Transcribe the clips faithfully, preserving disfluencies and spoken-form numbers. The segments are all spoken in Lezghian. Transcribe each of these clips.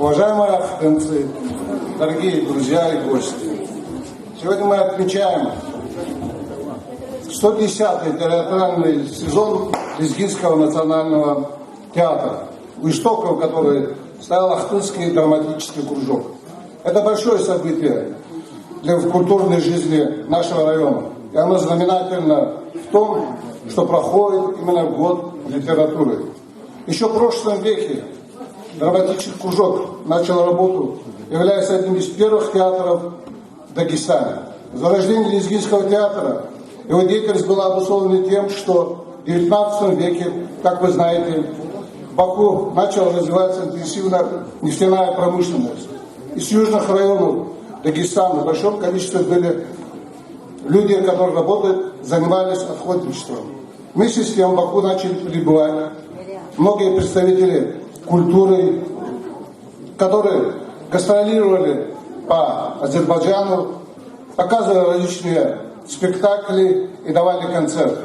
Уважаемые ахтынцы, дорогие друзья и гости, сегодня мы отмечаем сто десятый театральный сезон Лезгинского национального театра, у истоков которой стоял Ахтынский драматический кружок. Это большое событие для культурной жизни нашего района. И оно знаменательно в том, что проходит именно год литературы. Еще в прошлом веке драматический кружок начал работу, являясь одним из первых театров в Дагестане. Зарождение Лезгинского театра, его деятельность была обусловлена тем, что в девятнадцатом веке, как вы знаете, в Баку начала развиваться интенсивно нефтяная промышленность. Из южных районов Дагестана в большом количестве были люди, которые работали, занимались отходничеством. Вместе с тем в Баку начали прибывать многие представители культуры, которые гастролировали по Азербайджану, показывали различные спектакли и давали концерты.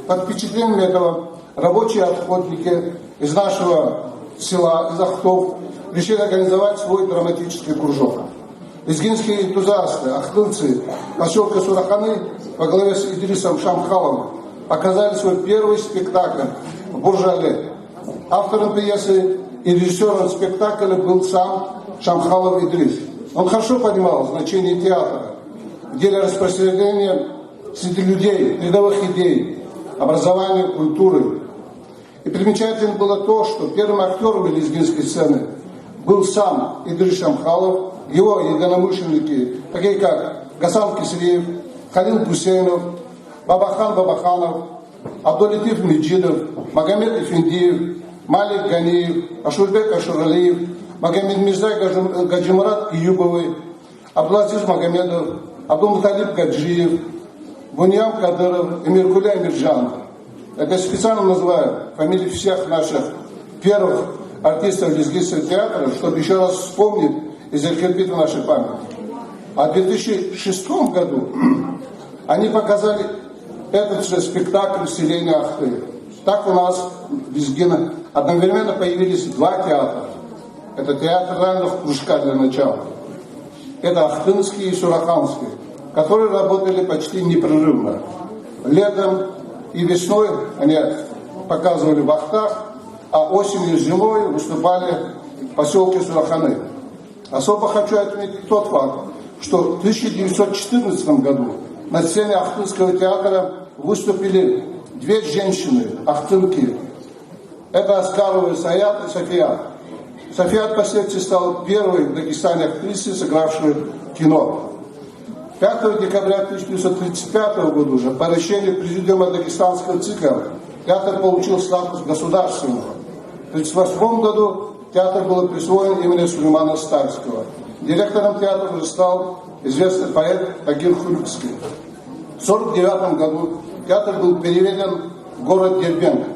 Под впечатлением этого рабочие охотники из нашего села, из Ахтов, решили организовать свой драматический кружок. Лезгинские энтузиасты, ахтынцы поселка Сураханы во главе с Идрисом Шамхаловым показали свой первый спектакль в Буржале. Автором пьесы и режиссёром спектакля был сам Шамхалов Идрис. Он хорошо понимал значение театра в деле распространения среди людей передовых идей, образования, культуры. И примечательно было то, что первым актёром лезгинской сцены был сам Идрис Шамхалов, его единомышленники, такие как Гасан Кисриев, Халил Гусейнов, Бабахан Бабаханов, Абдуллатиф Меджидов, Магомед Эфендиев, Малик Ганиев, Ашурбек Ашуралиев, Магомедмирза Гажи-, Гаджимурад Эюбовы, Абдулазиз Магомедов, Абдулмуталиб Гаджиев, Буньям Кадыров, Эмиркули Эмиржанов. Это я специально называю фамилии всех наших первых артистов Лезгинского театра, чтобы ещё раз вспомнить и закрепить в нашей памяти. А в две тысячи шестом году они показали этот же спектакль в селении Ахты. Так у нас в Лезгинах одновременно появились два театра. Это театральных кружка для начала. Это Ахтынский и Сураханский, которые работали почти непрерывно. Летом и весной они показывали в Ахтах, а осенью и зимой выступали в поселке Сураханы. Особо хочу отметить тот факт, что в тысяча девятьсот четырнадцатом году на сцене Ахтынского театра выступили две женщины, ахтынки. Это Аскарова Саят и Софият. Софият впоследствии стала первой в Дагестане актрисой, сыгравшей в кино. Пятого декабря тысяча девятьсот тридцать пятого года уже по решению Президиума Дагестанского ЦИКа театр получил статус государственного. В тридцать восьмом году театр был присвоен имени Сулеймана Стальского. Директором театра уже стал известный поэт Тагир Хуликский. В сорок девятом году театр был переведен в город Дербент.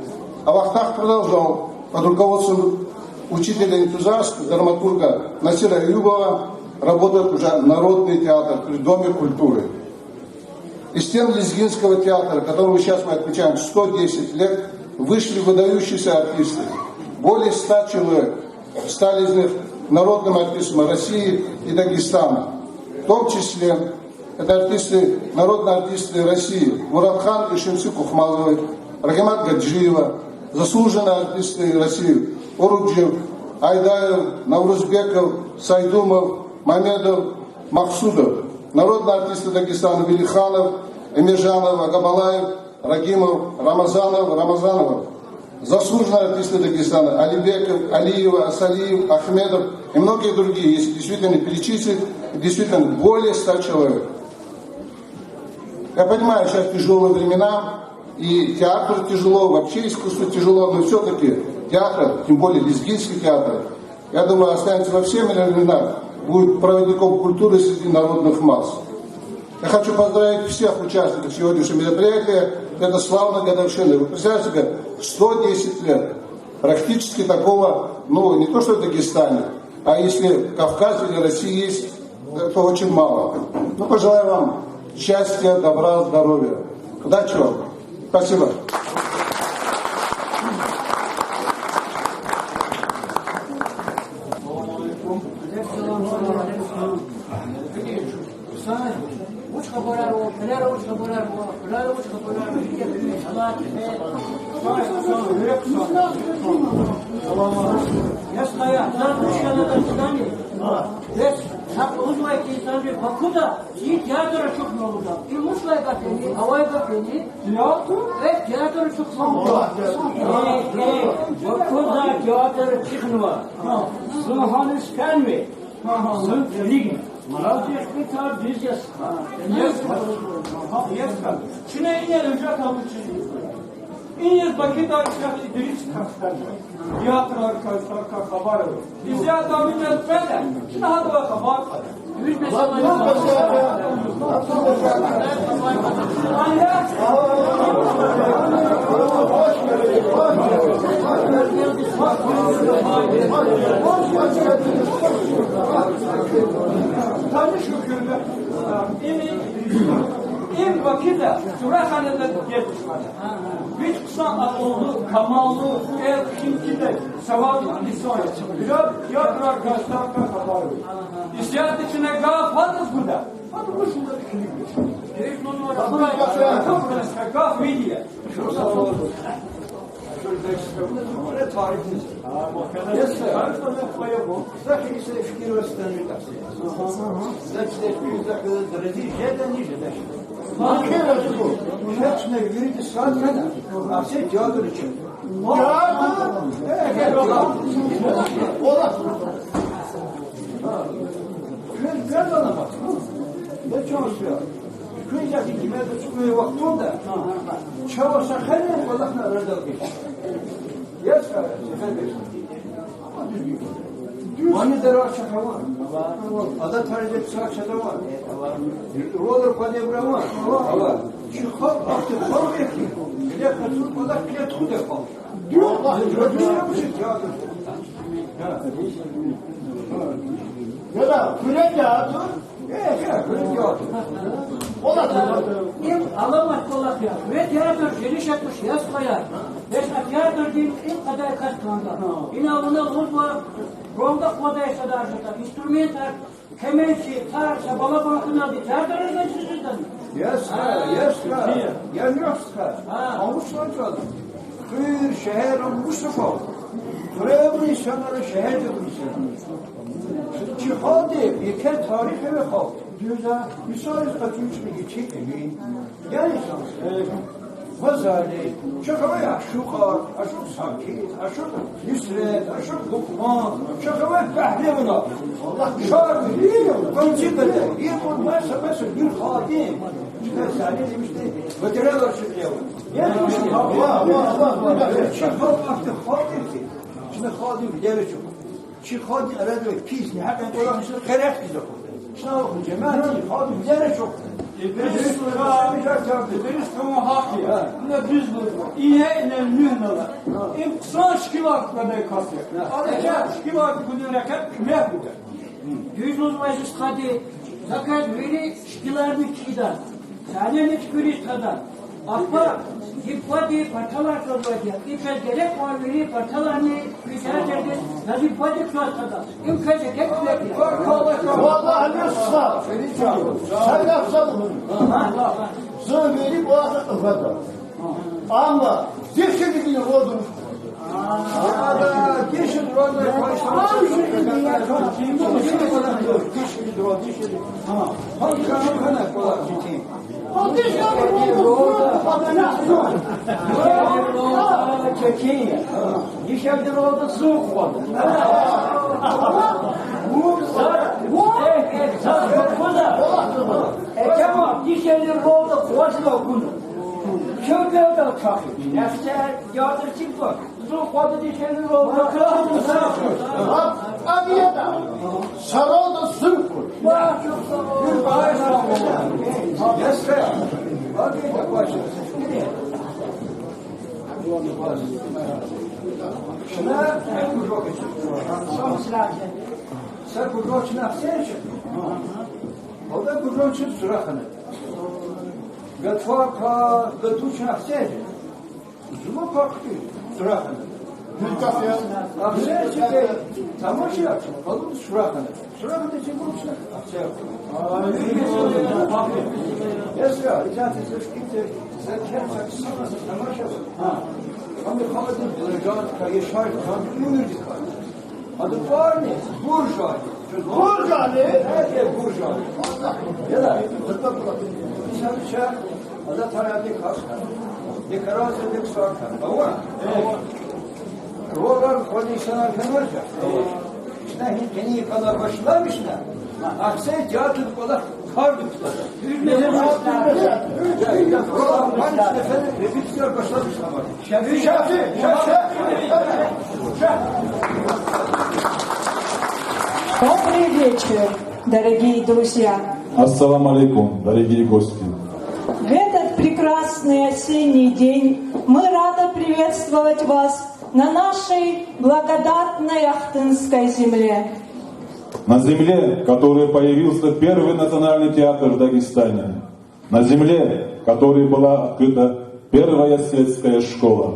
А в Ахтах продолжал под руководством учителя-энтузиаста, драматурга Насира Эюбова работать уже народный театр при Доме культуры. Из стен Лезгинского театра, которому сейчас мы отмечаем сто десять лет, вышли выдающиеся артисты. Более ста человек стали из них народными артистами России и Дагестана. В том числе это артисты, народные артисты России Муратхан и Шемси Кухмазовы, Рагимат Гаджиева, заслуженные артисты России Уруджев, Айдаев, Наврузбеков, Сайдумов, Мамедов, Махсудов, народные артисты Дагестана Велиханов, Эмиржанов, Агабалаев, Рагимов, Рамазанов, Рамазанова, заслуженные артисты Дагестана Алибеков, Алиева, Асалиев, Ахмедов и многие другие, если действительно перечислить, действительно более ста человек. Я понимаю, сейчас тяжёлые времена, и театру тяжело, вообще искусству тяжело, но всё-таки театр, тем более лезгинский театр, я думаю, останется во все времена, будет проводником культуры среди народных масс. Я хочу поздравить всех участников сегодняшнего мероприятия. Это славная годовщина. Вы представляете себе, сто десять лет. Практически такого, ну, не то что в Дагестане, а если в Кавказе или России есть, это очень мало. Ну, пожелаю вам счастья, добра, здоровья. Удачи вам. Спасибо. Куьлер авуч хабарар ва, куьлер авуч хабарар ва, икӀ куьн, гьалар, э, я стая, заз вуч хьана дагъани? Бес, гьакӀ лугьузвай ки, инсанри Бакуда и театр ачухнава лугьуда. И вуч лагьай гаф яни, авай гаф яни? Театр? Э, театр ачухнава. Э, э, Бакуда театр ачухнава. Зун гьаниз фенва. Зун килигна. Мараз ихтилатар дуьз я, стха. Ага, я стха. Чна ине режат алучи. Иниз Бакида исят Идрис картан. Театрар картан, хабар ава. Исят Амин элбене. Чна гьадавай хабар кьада. Таниш хьуй, гьуьрметлу. Им, им Бакида, Сураханада дедушкада. Вич хъсан акьуллу, камаллу, эр, ким кидай, савадлу инсан я. Бираз театрар, гастролар хабар ава. Исятда чна гаф гьадаз гуда. Гьада вуч лугьуда килигна. Гаф видия. Куьн гана ма. Бачун су. Куьн жади кимеда чукуй вахтунда. Чава са хеле кӀвалахна арадал геч. Я са, са хеле. Мани дара чахава. Ада тарже са чадава. Ролар падебрава. Ава. Чи халкь ахти халкь эхи. Биле кацу кӀвалах клет худе халкь. Им аламат кӀвалах я. Ве театр жени шатуш, я стхаяр. Вешна театрдин кьил кьадай кас кӀанда. Ина вуна лугьузва, гонда къвадай садар жеда, инструментар, кеменчи, тар, са балабан хьуналди театрдиз жедач. Я стха, я стха, я нуькӀ стха. Гьа. Амуш ванцад. Хуьр, шегьер амуш са халкь. Хуьре авур инсанар, шегьерда авур инсанар. Чи халкьди еке тарих авай халкь. Дуьз я, мисал яз къачун чна Гичи Эмин. Я инсан. Гъазали, чахъ авай Ашукьар, Ашукь Сакит, Ашукь Нусрет, Ашукь Лукьман, чахъ авай пагьливанар. Шаир, композитор, и кьуд маса-маса вири халкьдин. Чна сали римшди материалар чукьява. Я дуьз я. Ва, ва, ва, ва. Чи халкь ахьтин халкь я хьи, чна халкьдин вилер ачух. Чи халкьдин арадавай пис, негьакьан кӀвалахни къерех хьиз акъудда. Чна вахъ жемят, чи халкьдин вилер ачух. Идрис, Идрис, тавун гьахъ я. Ина дуьз лугьузва. Ингье ина муьгьнала. Им хъсан шикилар квадай кас я. Ада чахъ шикилар квадай рекье куьмек гуда. Дуьз лугьузва зи стхади, за квез вири шикиларни чида. Сагьнени туькӀуьриз тада. Ахпа зи бубади парталар квазвайди я. И квез герек кьван вири парталарни, квез герек кьван, за зи бубади кваз тада. Им квез герек кьван. Валлагь, не са. Са гаф за лугьун. Зи вири бубади квада. Амма дишегьлидин родун. Ада дишегьлидин родун. Дишегьлидин родун зун хва. Вуса, вуса, э, э, за, за, за. Э, чама, дишегьлидин родун хва зун хва. Чун гелда чахи. Яхця, ядыр чик бар. Зун хва дишегьлидин родун. Ва, ва, ва. Ва, ва, ва. Са родун зун хва. Ва, ва, ва. Яхця. Ва, ва, ва. Чна, э, кружок. Са кружок чна хценчи. Ода кружок чна Сурахана. Гатфар пар, гату чна хценчи. Зума пар хъуьтӀуьз Сурахана. Ахценчи. Тамаша яхцӀур къалурна сурахана. Сурахана чи бурчна. Ахцер. Если, ребята, слушайте, за кем так сильно тамаша. А, там и холодный дилижанка, и шар, там и музыка. А до парни буржуа. Буржуа, не? Э, э, буржуа. Я, да. Исалча, а за тарабик хаска. Декорация дек сарка. Ава? Э. Ролар ходи сана ханарка. Шна хин кени кала башламишна. Ахсен театр кала кардукта. Добрый вечер, дорогие друзья! Ассаламу алейкум, дорогие гости! В этот прекрасный осенний день мы рады приветствовать вас на нашей благодатной Ахтынской земле. На земле, в которой появился первый национальный театр в Дагестане. На земле, в которой была открыта первая светская школа.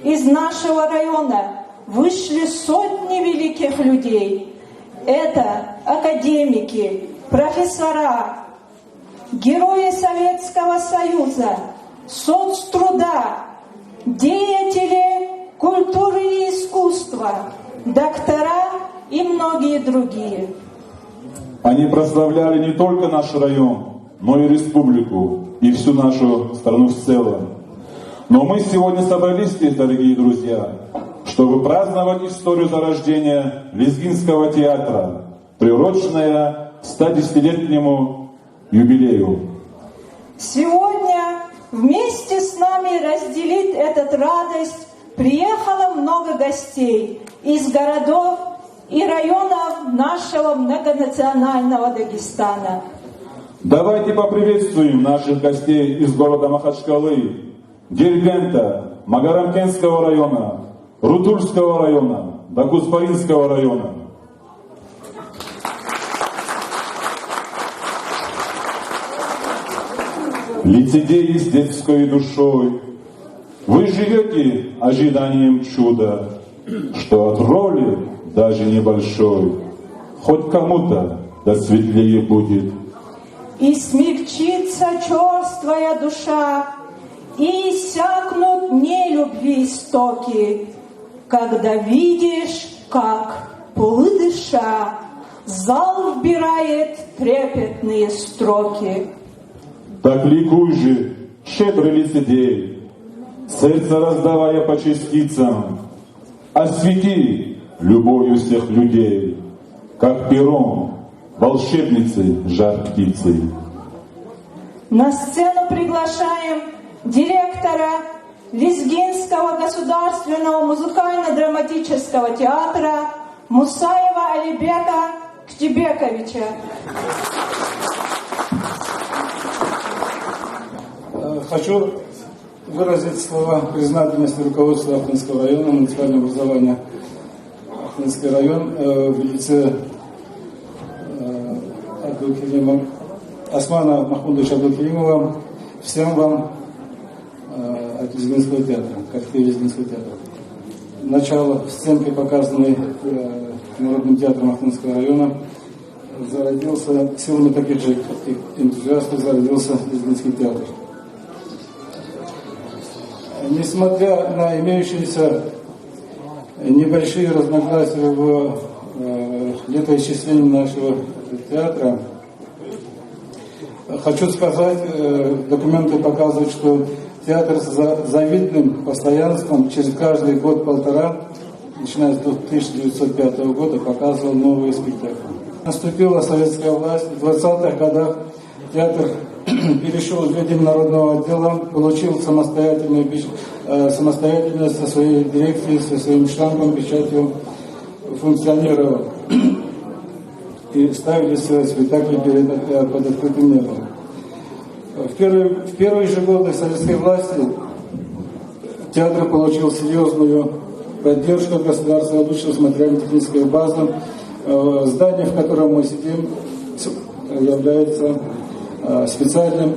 Из нашего района вышли сотни великих людей. Это академики, профессора, герои Советского Союза, соцтруда, деятели культуры и искусства, доктора и многие другие. Они прославляли не только наш район, но и республику, и всю нашу страну в целом. Но мы сегодня собрались здесь, дорогие друзья, чтобы праздновать историю зарождения Лезгинского театра, приуроченное стодесятилетнему юбилею. Сегодня вместе с нами разделить эту радость приехало много гостей из городов и районов нашего многонационального Дагестана. Давайте поприветствуем наших гостей из города Махачкалы, Дербента, Магарамкентского района, Рутульского района, Докузпаринского района. Лицедеи с детской душой, вы живёте ожиданием чуда, что от роли даже небольшой хоть кому-то да светлее будет. И смягчится чёрствая душа, и иссякнут нелюбви истоки, когда видишь, как, полудыша, зал вбирает трепетные строки. Так ликуй же, щедрый лицедей, сердце раздавая по частицам, освети любовью всех людей, как пером волшебницы жар-птицы. На сцену приглашаем директора Лезгинского государственного музыкально-драматического театра Мусаева Алибека Ктибековича. Э, хочу выразить слова признательности руководству Ахтынского района, муниципального образования Ахтынский район, э, в лице, э, Абдулкерима, Османа Махмудовича Абдулкеримова, всем вам, э, от Лезгинского театра, коллектива Лезгинского театра. Начало сценки, показанной, э, Народным театром Ахтынского района, зародился силами таких же энтузиастов, зародился Лезгинский театр. Несмотря на имеющиеся небольшие разногласия в, э, летоисчислении нашего театра, хочу сказать, э, документы показывают, что театр с за-, завидным постоянством через каждый год-полтора, начиная с двух тысячи девятьсот пятого года, показывал новые спектакли. Наступила советская власть. В двадцатых годах театр перешёл в ведение народного отдела, получил самостоятельную печ-, э, самостоятельность со своей дирекцией, со своим штампом, печатью, функционировал. И ставили свои спектакли перед, э, под открытым небом. В первые, в первые же годы советской власти театр получил серьёзную поддержку от государства, улучшилась материально-техническая база. Э, здание, в котором мы сидим, с-, является, э, специальным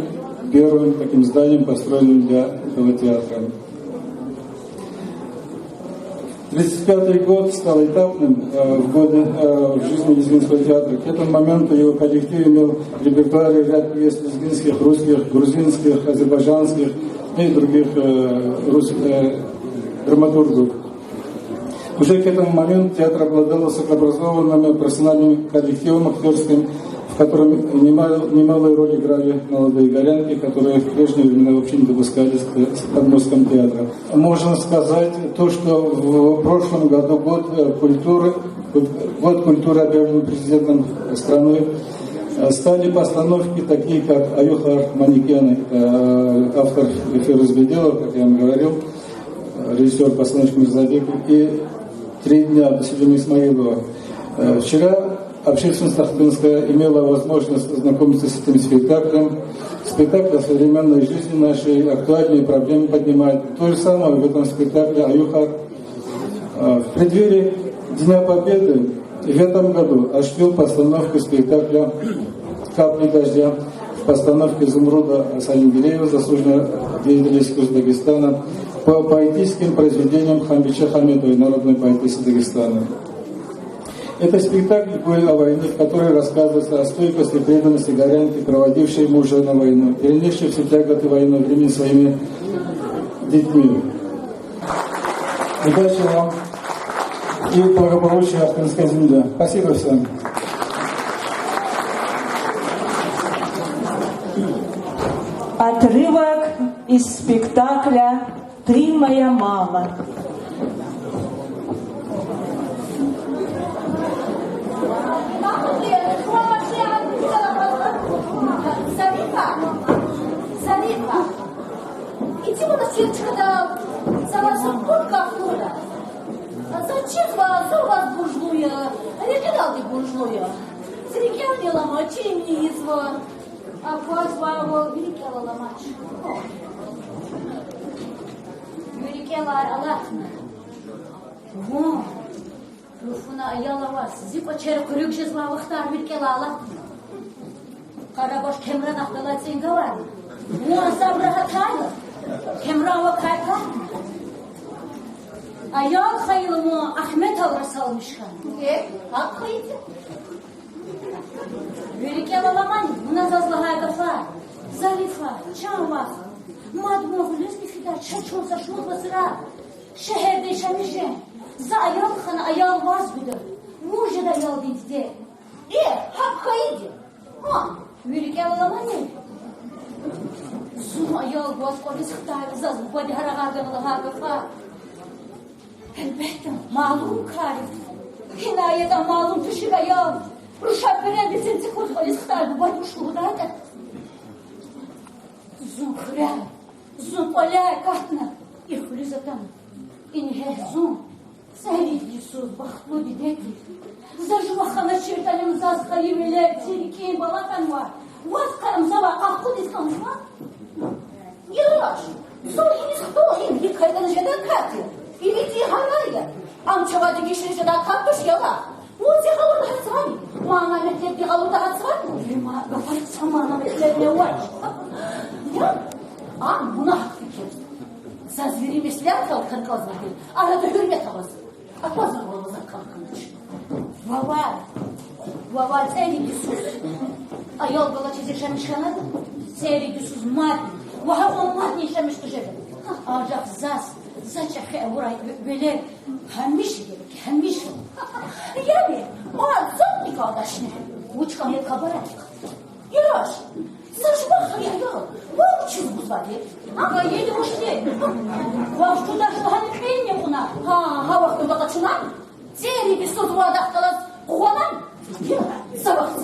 первым таким зданием, построенным для этого театра. Тридцать пятый год стал этапным, э, в годы, э, в жизни Лезгинского театра. К этому моменту его коллектив имел в репертуаре ряд пьес лезгинских, русских, грузинских, азербайджанских и других, э, рус-, э, драматургов. Уже к этому моменту театр обладал высокообразованным профессиональным коллективом актёрским, в котором немал-, немалую роль играли молодые горянки, которые в прежние времена вообще не допускались к подмосткам театра. Можно сказать то, что в прошлом году год, э, культуры, год культуры объявлен президентом страны, э, стали постановки, такие как «Аюхар манекены», э, автор Фируз Беделов, как я вам говорил, э, режиссёр постановки Мирзабеков, и «Три дня» Селим Исмаилова. Э, вчера общественность ахтынская имела возможность ознакомиться с этим спектаклем. Спектакль о современной жизни нашей, актуальные проблемы поднимает. То же самое в этом спектакле «Аюхар». Э, в преддверии Дня Победы в этом году осуществил постановку спектакля «Капли дождя» в постановке Зумруда Салимгиреева, заслуженного деятеля искусств Дагестана, по поэтическим произведениям Хамбиче Хаметовой, народной поэтессы Дагестана. Это спектакль «Горе о войне», в которой рассказывается о стойкости и преданности горянки, проводившей мужа на войну, перенесшей все тяготы войны вместе со своими детьми. Удачи вам и благополучия Ахтынской земле. Спасибо всем. Отрывок из спектакля «Ты моя мама». Зарифа, Зарифа, иди вуна сирчкада, за ваз зун пуд гаф лугьуда. Заз чизва, зун ваз буржлу я, рекьидалди буржлу я. Зи рикӀелни алама, чирни ийизва. Аквазвайвал ви рикӀел аламач. Ви рикӀелай алатна. Вун, Руфуна, аял аваз, зи кӀвачер хъуьруьг жезвай вахтар ви рикӀелай алатна. Къарабаш Кемранахъ галай цӀин гавайна. Вун ам рагьатайла, Кемран вакай катна. Аял хайила вун Ахметал расалмиш хьана. Э, гьакӀ хьайитӀа. Ви рикӀел аламани вуна заз лагьай гафар? Зарифа, чан вах, мад вун гъуьлуьзни фида, чаз чун са шумуд вацра шегьерда яшамиш жен. За аял хана, аял ваз гуда. Вун жеда аялдин диде. Э, гьакӀ хьайитӀа. Гьа, ви рикӀел аламани? Зун аял гваз кӀвализ хтай заз бубади гьарагъар гана лагьай гафар? Гьелбетда, малум кар я. Гьинай ятӀа малум тушир аял, рушар береда цин цикуз кӀвализ хтай бубади вуч лугьудайтӀа. Зун хуьряй, зун кӀваляй катна, и хуьруьз атана. Ингье зун цӀерид йисуз бахтлу диде тир. За жуван хана чиртӀани заз хайи велед, зи рикӀин бала хьанва. Ваз хъвамзава, къакъудиз кӀанзава. Яраш, зун иниз хтун гьим, гьикӀ хьайитӀани жедай кар тир. Ивидин гьарай я. Ам чавай дегишиз жедай кар туш, ялах. Вун зи гъавурда гьатзавани? Мана-метлебдин гъавурда гьатзавани? Вуна гафар са мана-метлебни авач. Я, ам вуна гьахъ фикирзава. Заз вири меслятар кӀанзавайди, арада гьуьрмет аваз. Аквазвайвал за кӀан хьанач. Вавай, вавай цӀерид йисуз аял галачиз яшамиш хьанатӀа, цӀерид йисуз мадни, ва гьакӀ мадни яшамиш тежеда. Анжах заз, за чӀехи авурай ве-, велед гьамиша герек, гьамиша. Яни, мад зун икӀ адачни? Вуч кӀан я хабар ая? Яраш, за жуван хайи аял ваз вучиз гузвайди? Ам гайиди вучди? Ваз чудач лагьана кьилни кьуна. Гьа, гьа вахтунда къачуна. ЦӀерид йисуз вун адахъ галаз къугъванани? Са вахт.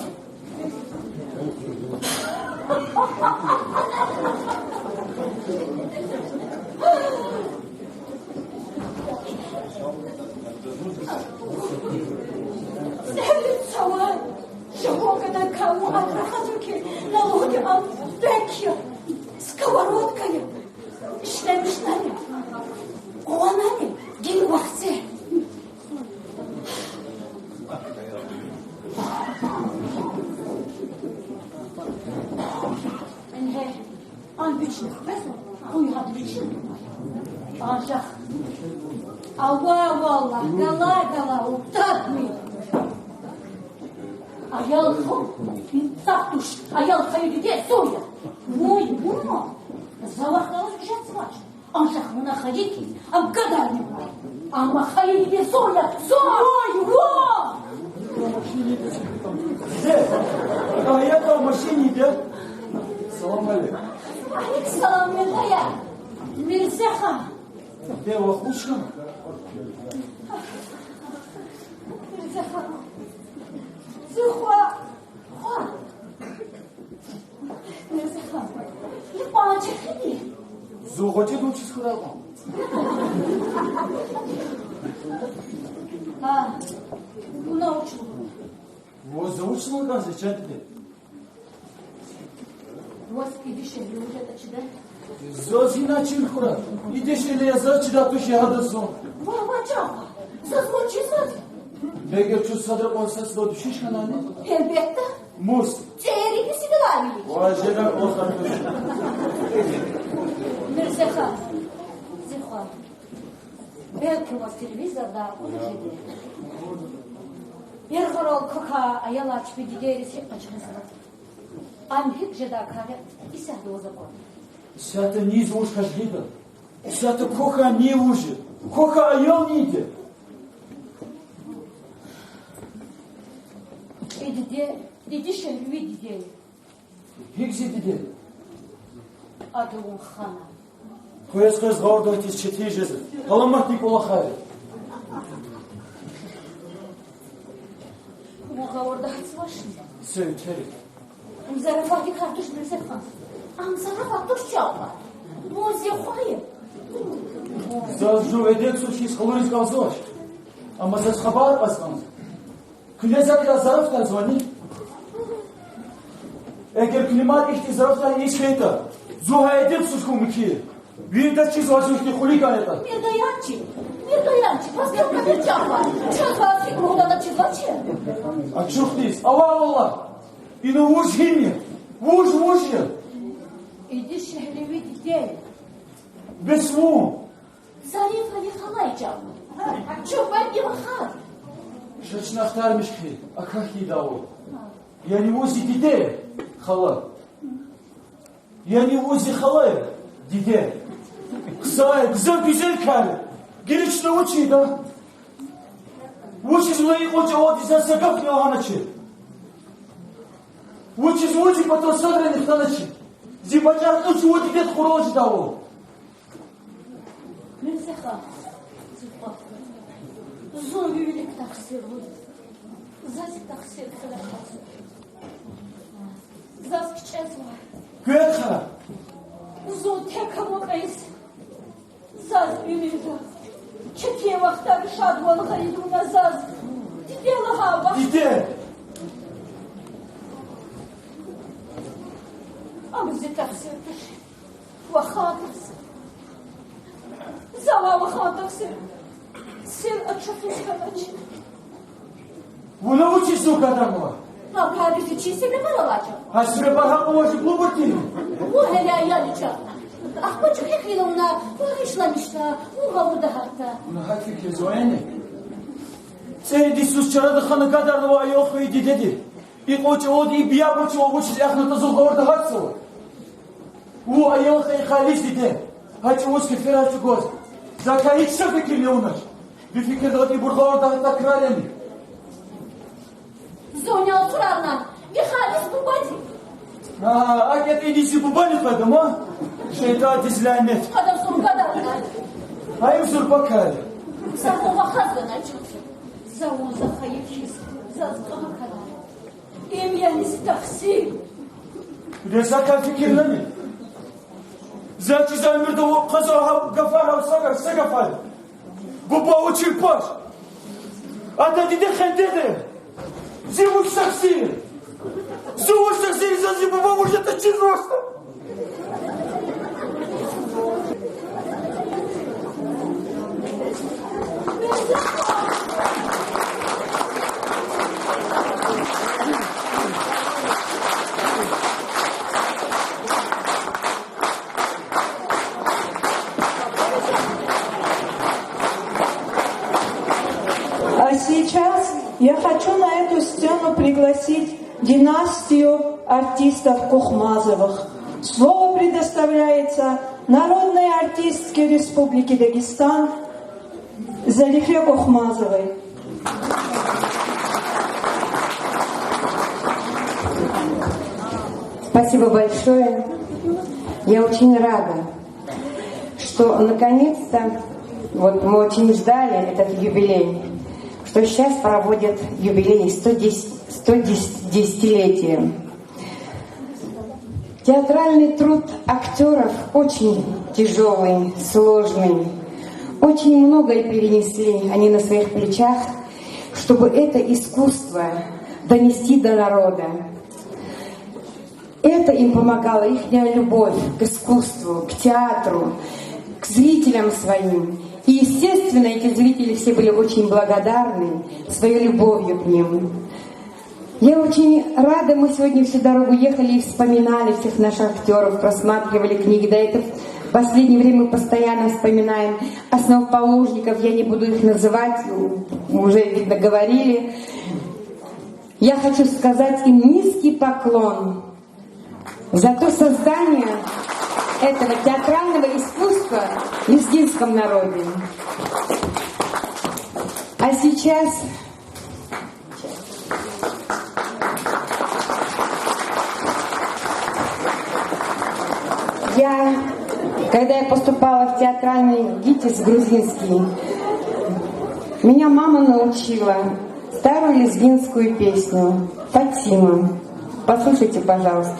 ЦӀерид цавай жагъуркадай кавун атрахазва хьи, на лугьуди ам пек я, сковородка я. Ишлемишнани, къугъванани, гила вахце. Ингье, ам вични хквезва, къуй гьада вични. Анжах. Ава, валлагь, гала, гала, утадми. Аял ху-, инсаф туш, аял хайи диде зун я. Вуй, вуна. За вахъ галаз гужатзавач. Анжах вуна хайи хьиз, ам гадарни вуна. Амма хайи диде зун я, зун. Вуй, вуй. Диде, а я та машин диде. Салам алейкум. Алейкум салам, Мирзая. Мирзахан. Де вахуш хьана? Мирзахан. Зи хва, хва. Мирзахан. И къванцихъ хьи? Зун гъвечӀиди вучиз хьурай кьван? Гьа, вуна вуч лугьуда? Ваз за вуч лугьуда, зи чан диде? Ваз и дишегьли вуж ятӀа чида? Заз гьина чир хьурай. И дишегьли я заз чидай туш я гьадаз зун. Ва, ва, чан хва, заз ваз чизвач. Мегер чун садра кьван сад-садаз душиш хьанани? Гьелбетда. Мус? ЦӀеридиз сидалайвили. Ва, жена кьван сад туш. Мирзахан, зи хва. Белки ваз телевизорда акуна жеди. Яргъарал квахьай аялар чпин дидейриз гьикӀ къачузватӀа. Ам гьикӀ жедай кар я, исятда ваз аквада. Исятда низ вуж хьайи жеда? Исятда квахьай ни вуж я? Квахьай аял ни я? И диде, и дишегьли ви диде я. ГьикӀ зи диде? Ада вун хана. Къвез-къвез гъавурда гьатиз четин жезва. Аламатдин кӀвалахар я. Вун гъавурда гьатзавачни? Сев тери. Ам зарафатдикай туш, Мирзахан. Ам зарафат туш, чан хва. Вун зи хва я. Заз жув эдебсуз хьиз къалуриз кӀанзавач. Амма заз хабар кьаз кӀанзава. Куьне за кьилел зарафатар гузвани? Эгер куьне мад ихьтин зарафатар ийиз хьайитӀа, зун гьа эдебсуз хьун мумкин я. Виридаз чизва зун ихьтин хулиган ятӀа. Мирзаянчи, Мирзаянчи, ваз квез квачир, чан хва. Чаз ваз гьикӀ лугьудатӀа чизвачир? Ачухдиз, ава валлагь. Ина вуж гьим я? Вуж, вуж я? И дишегьли ви диде я. Бес вун? Зарифа ви хала я, чан. Чун квайди вахар. Ша чна ахтармиш хьи, акахьдайвал. Яни вун зи диде я, хала? Яни вун зи хала я, диде? Хъсан я, гзаф гуьзел кар я. Гила чна вуч ийида? Вучиз вуна и кьван чӀавалди заз са гафни лагьаначир? Вучиз вун зи патал садрани хтаначир? Зи бажар тӀуч вун дидед хурал жедайвал. Мирзахан, зи хва, зун ви вилик тахсирлу я. Заз и тахсир хьурай кьаз. Заз кичӀезва. Квехъ хьана? Зун тек авукьиз, заз уьмуьрда четин вахтара шадвал гъайид вуна заз. Диде лагьай вахт. Диде! Ам зи тахсир туш. Вахан тахсир. Завай вахан тахсир. Сир ачухиз хьанач. Вуна вучиз зун гадарнава? А кардиз вичин себебар алача. Гьа себебар гьакьван важиблубур тир. Вун гьеле аял я, чан. Ахпа чӀехи хьайила вуна багъишламишда, вун гъавурда гьатда. Вуна гьакӀ фикирзава яни? ЦӀерид йисуз чарада хана гадарнавай аял хвейи дидеди. И кьван чӀавалди и биябурчивал вучиз эхнатӀа зун гъавурда гьатзава? Вун аял хьайи халис диде. Гьа чӀавуз кеферар чӀугваз, закай гьич са фикирни авунач. Ви фикирдалди ибур гъавурда гьатдай крар яни? Зун ял сурарна, ви халис бубади. А, акӀ ятӀа иниз зи бубани къведа ман? ШейтӀандиз лянет. Ада зун гадарна. Гьа им зурба кар я. За вун вахаз ганач. За вун за хайи хьиз, заз кӀан кана. Им яни зи тахсир. Резакай фикирлани? За чи за уьмуьрда къвезвай гьа гафар, гьа са гаф, са гафар. Буба вучиз паш? Ада диде хендеда. Зи вуч тахсир? Зи вуч тахсир, за зи буба вуж ятӀа чизвачтӀа? Сейчас я хочу на эту сцену пригласить династию артистов Кохмазовых. Слово предоставляется народной артистке Республики Дагестан Зарифе Кохмазовой. Спасибо большое. Я очень рада, что наконец-то, вот мы очень ждали этот юбилей, что сейчас проводят юбилей сто десять, сто десятилетия. Театральный труд актёров очень тяжёлый, сложный. Очень многое перенесли они на своих плечах, чтобы это искусство донести до народа. Это им помогало, ихняя любовь к искусству, к театру, к зрителям своим. И, естественно, эти зрители все были очень благодарны своей любовью к ним. Я очень рада, мы сегодня всю дорогу ехали и вспоминали всех наших актёров, просматривали книги. Да, это в последнее время мы постоянно вспоминаем основоположников, я не буду их называть, уже, видно, говорили. Я хочу сказать им низкий поклон за то создание этого театрального искусства в лезгинском народе. А сейчас я, когда я поступала в театральный ГИТИС грузинский, меня мама научила старую лезгинскую песню «Фатима». Послушайте, пожалуйста.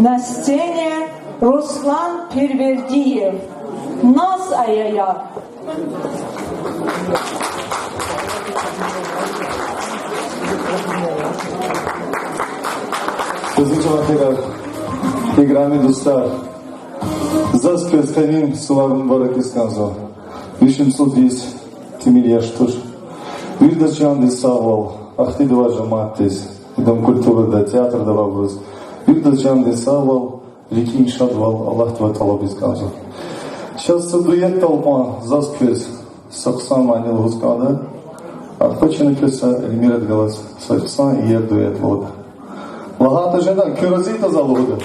На сцене Руслан Первердиев. Наз ая я. Азиз вахтар, играми дустар, заз квез къенин сувар мубаракиз кӀанзава. Вишни цӀуд йис тӀимил яш туш. Виридаз чандин сагъвал, ахтидавай жамаатдиз, и Дом культурыда, театрда авайбуруз. Виридаз чандин сагъвал, рикӀин шадвал Аллагьдивай тӀалабиз кӀанзава. Чаз са дуэтдал кьван заз квез са хъсан мани лугьуз кӀанда. Ахпа чна квез са Эльмирадихъ галаз са хъсан иер дуэт лугьуда. ЛагьайтӀа жеда, куьн рази ятӀа за лугьуда.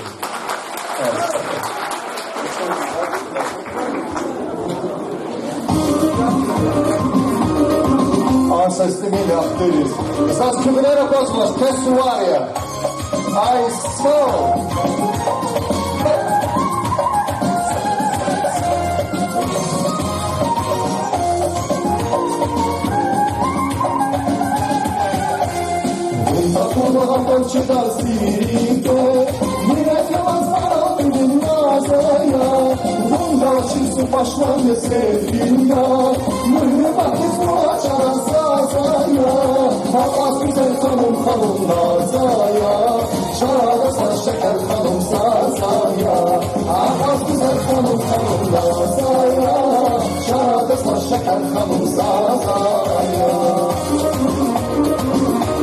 Ан са стимил яхтириз. Заз куьгъуьнер аквазвач, квез сувар я. Ай, сау.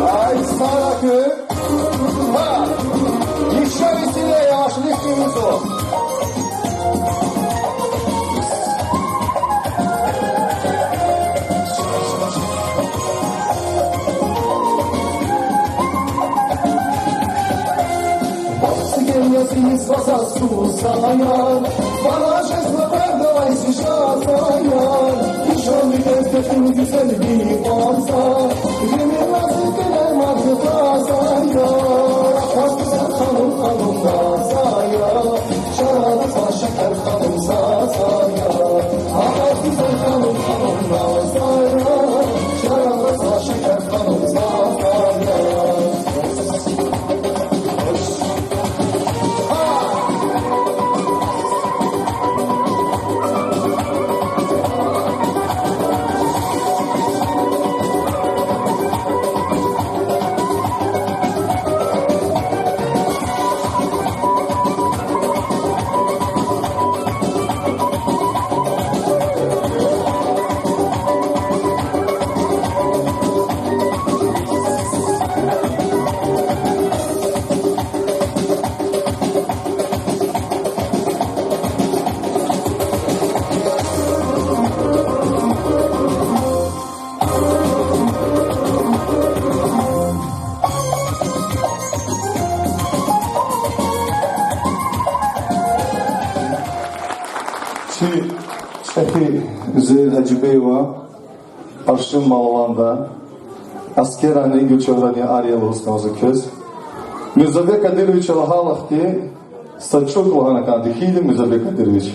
Ай, саракы. Ва, ещё веселее, аш лифтимизо. Чи чӀехи Зейр Гьажибеева Аршин Малаванда, Аскерани Гуьлчегьрадин ария лугьуз кӀанзава квез. Мирзабек Кадыровича лагьайла хьи, са чӀук лагьана кӀанда хьи Мирзабек Кадырович.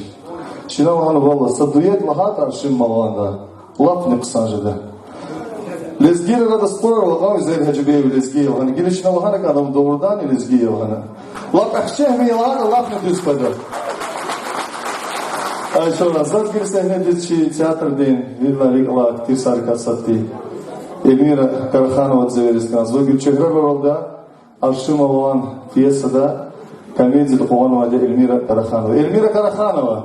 Чна лагьана, валлагь, са дуэт лагьайтӀа Аршин Малаванда, лап хъсан жеда. Лезгийрин арада спорар авай, Зейр Гьажибеев лезги я лагьана. Гила чна лагьана кӀанда, ам дугъриданни лезги я лагьана. Лап ахчегьми я лагьайтӀа, лап дуьз къведа. Ай, чан, заз гила сегьнедиз чи театрдин виридалай рикӀ алай актрисайрикай сад тир Эльмира Карахановадиз эвериз кӀанзава. Гуьлчегьраралда Аршин Малаван пьесада комедияда къугъванвайди Эльмира Караханова. Эльмира Караханова.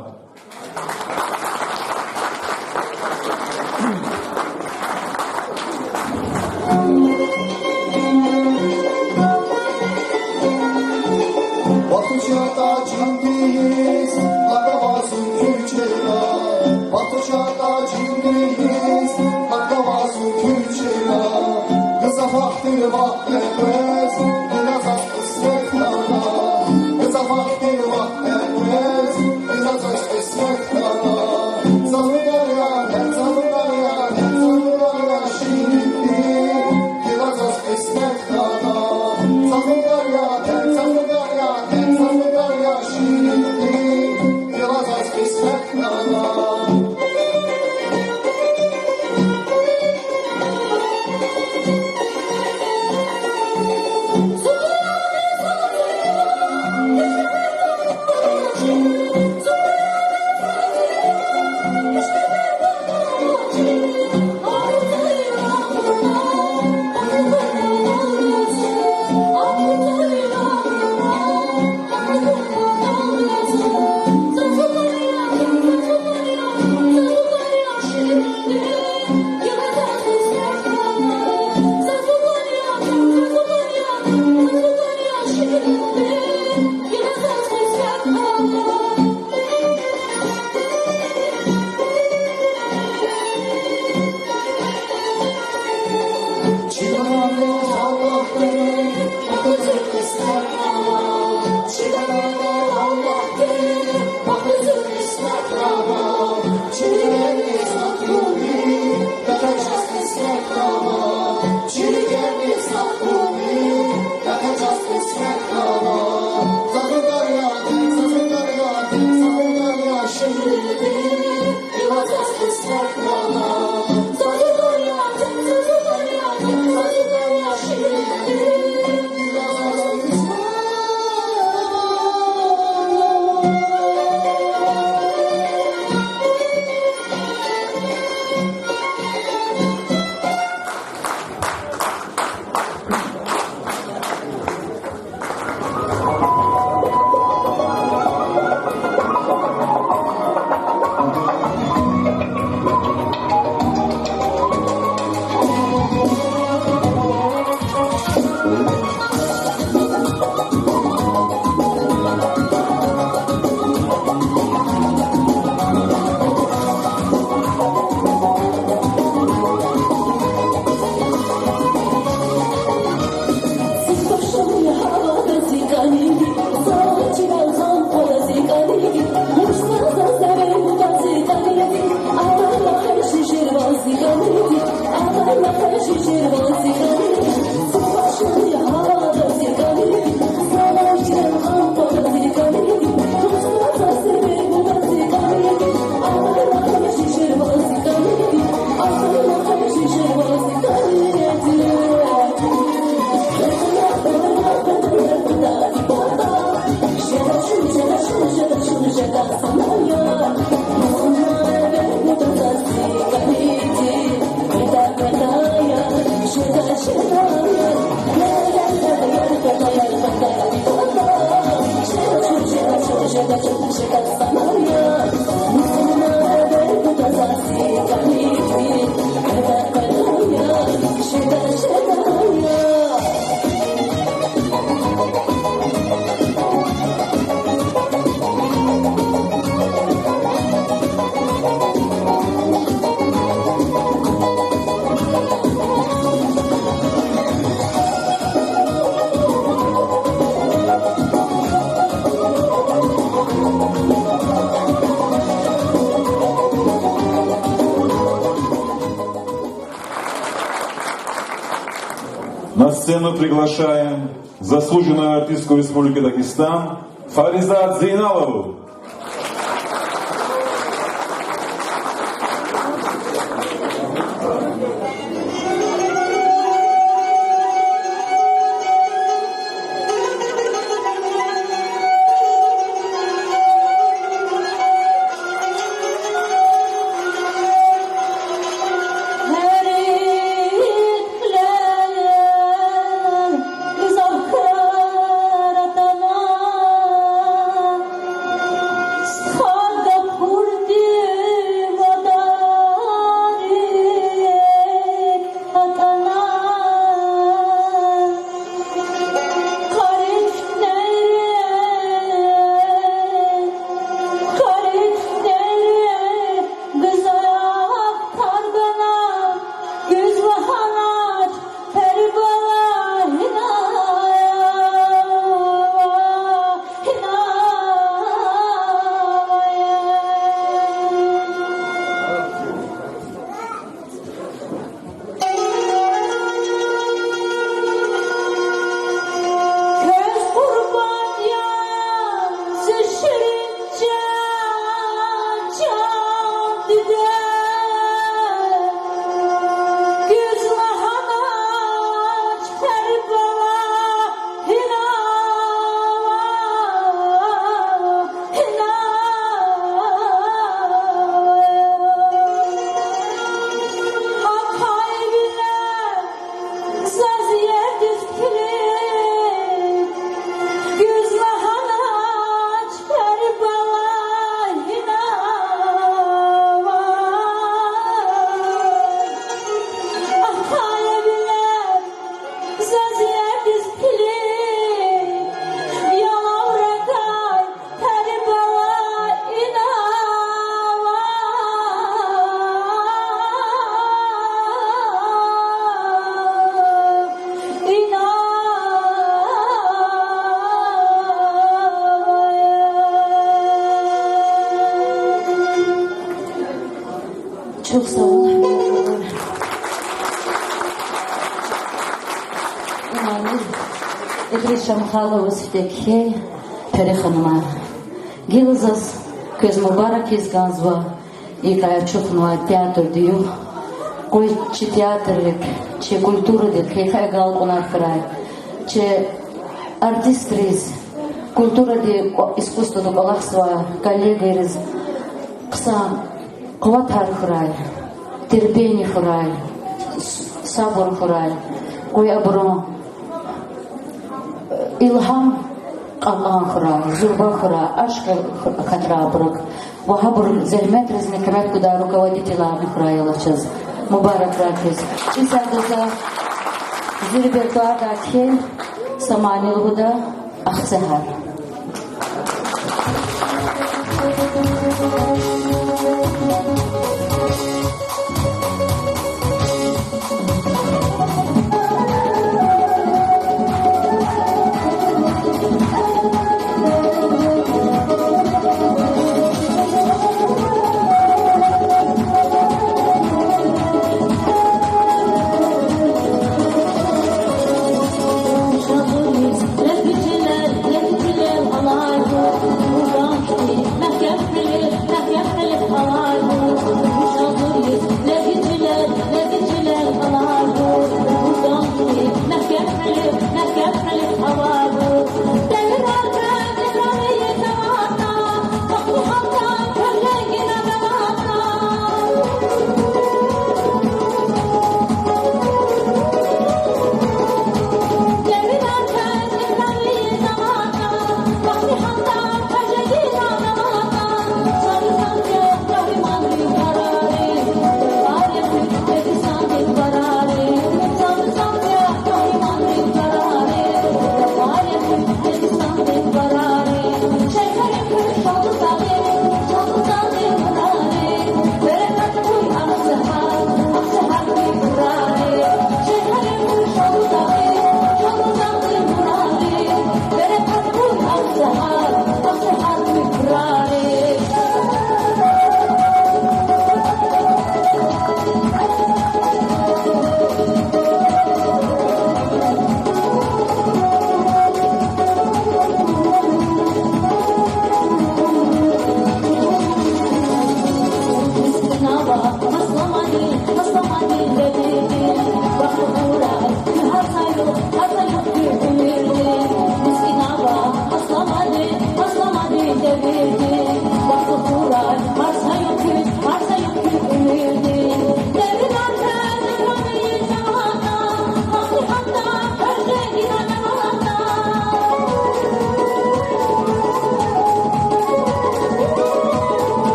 На сцену приглашаем заслуженную артистку Республики Дагестан Фаризат Зейналову. Чухсагъул, гьуьрметлубур. Имани Идрис Шамхаловаз фидай кхьей, Переханумар. Гила заз квез мубарак ийиз кӀанзава икӀ ачухнавай театрдин югъ. Къуй чи театрдик, чи культурадик хьайи агалкьунар хьурай. Чи артистриз, культурадин, искусствадин кӀвалахзавай коллегайриз хъсан къуватар хьурай, терпение хьурай, с-, сабур хьурай, къуй абурун илгьам кьакьан хьурай, зурба хьурай, ашкъи хьурай абурук. Ва гьабурун зегьметризни куьмек гудай руководительарни хьурай Аллагьди чаз. Мубаракрай квез. Исятда за зи репертуардай кхьей са мани лугьуда, Ахцегьар.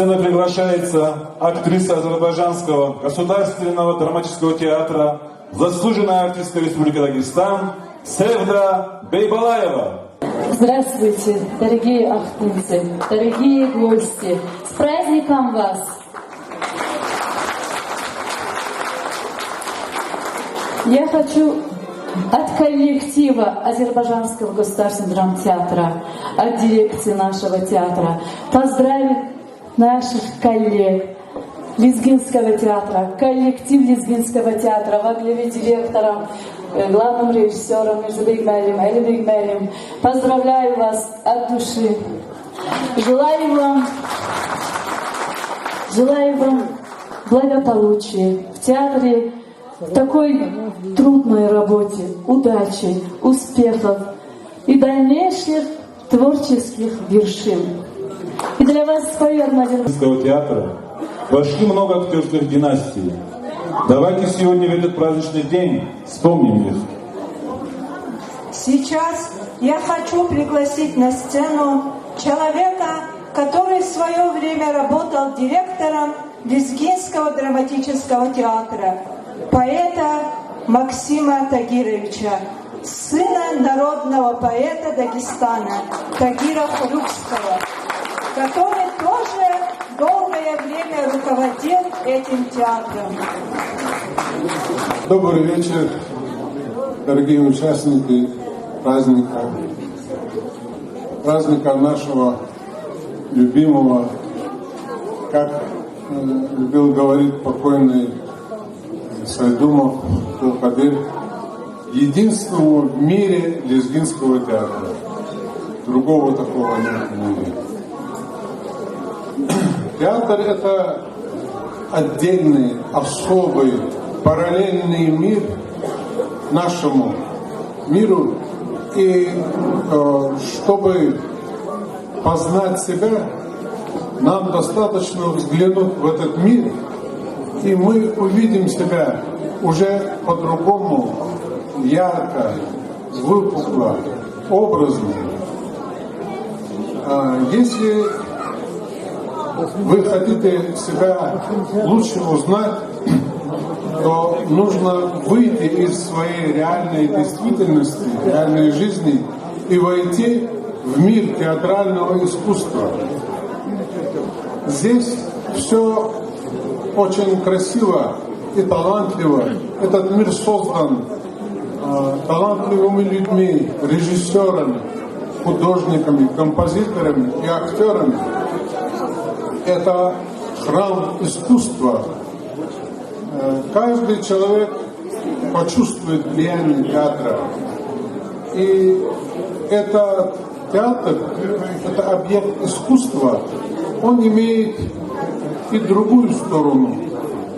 сцену приглашается актриса Азербайджанского государственного драматического театра, заслуженная артистка Республики Дагестан Севда Бейбалаева. Здравствуйте, дорогие ахтынцы, дорогие гости! С праздником вас! Я хочу от коллектива Азербайджанского государственного драмтеатра, от дирекции нашего театра поздравить наших коллег Лезгинского театра, коллектив Лезгинского театра во главе директором, э, главным режиссёром Мирзабег муаллим, Алибег муаллим. Поздравляю вас от души. Желаю вам, желаю вам благополучия в театре, в такой трудной работе, удачи, успехов и дальнейших творческих вершин. И для вас спою одну Азербайджанского театра прошли много актёрских династий. Давайте сегодня в этот праздничный день вспомним их. Сейчас я хочу пригласить на сцену человека, который в своё время работал директором Лезгинского драматического театра, поэта Максима Тагировича, сына народного поэта Дагестана Тагира Хрюкского, который тоже долгое время руководил этим театром. Добрый вечер, дорогие участники праздника, праздника нашего любимого, как, э, любил говорить покойный Сайдумов Абдулкадир, единственного в мире лезгинского театра. Другого такого нет в мире. Театр — это отдельный, особый, параллельный мир нашему миру. И, э, чтобы познать себя, нам достаточно взглянуть в этот мир, и мы увидим себя уже по-другому, ярко, выпукло, образно. А если вы хотите себя лучше узнать, то нужно выйти из своей реальной действительности, реальной жизни и войти в мир театрального искусства. Здесь всё очень красиво и талантливо. Этот мир создан, а, талантливыми людьми, режиссёрами, художниками, композиторами и актёрами. Это храм искусства. Э, каждый человек почувствует влияние театра. И этот театр, это объект искусства, он имеет и другую сторону.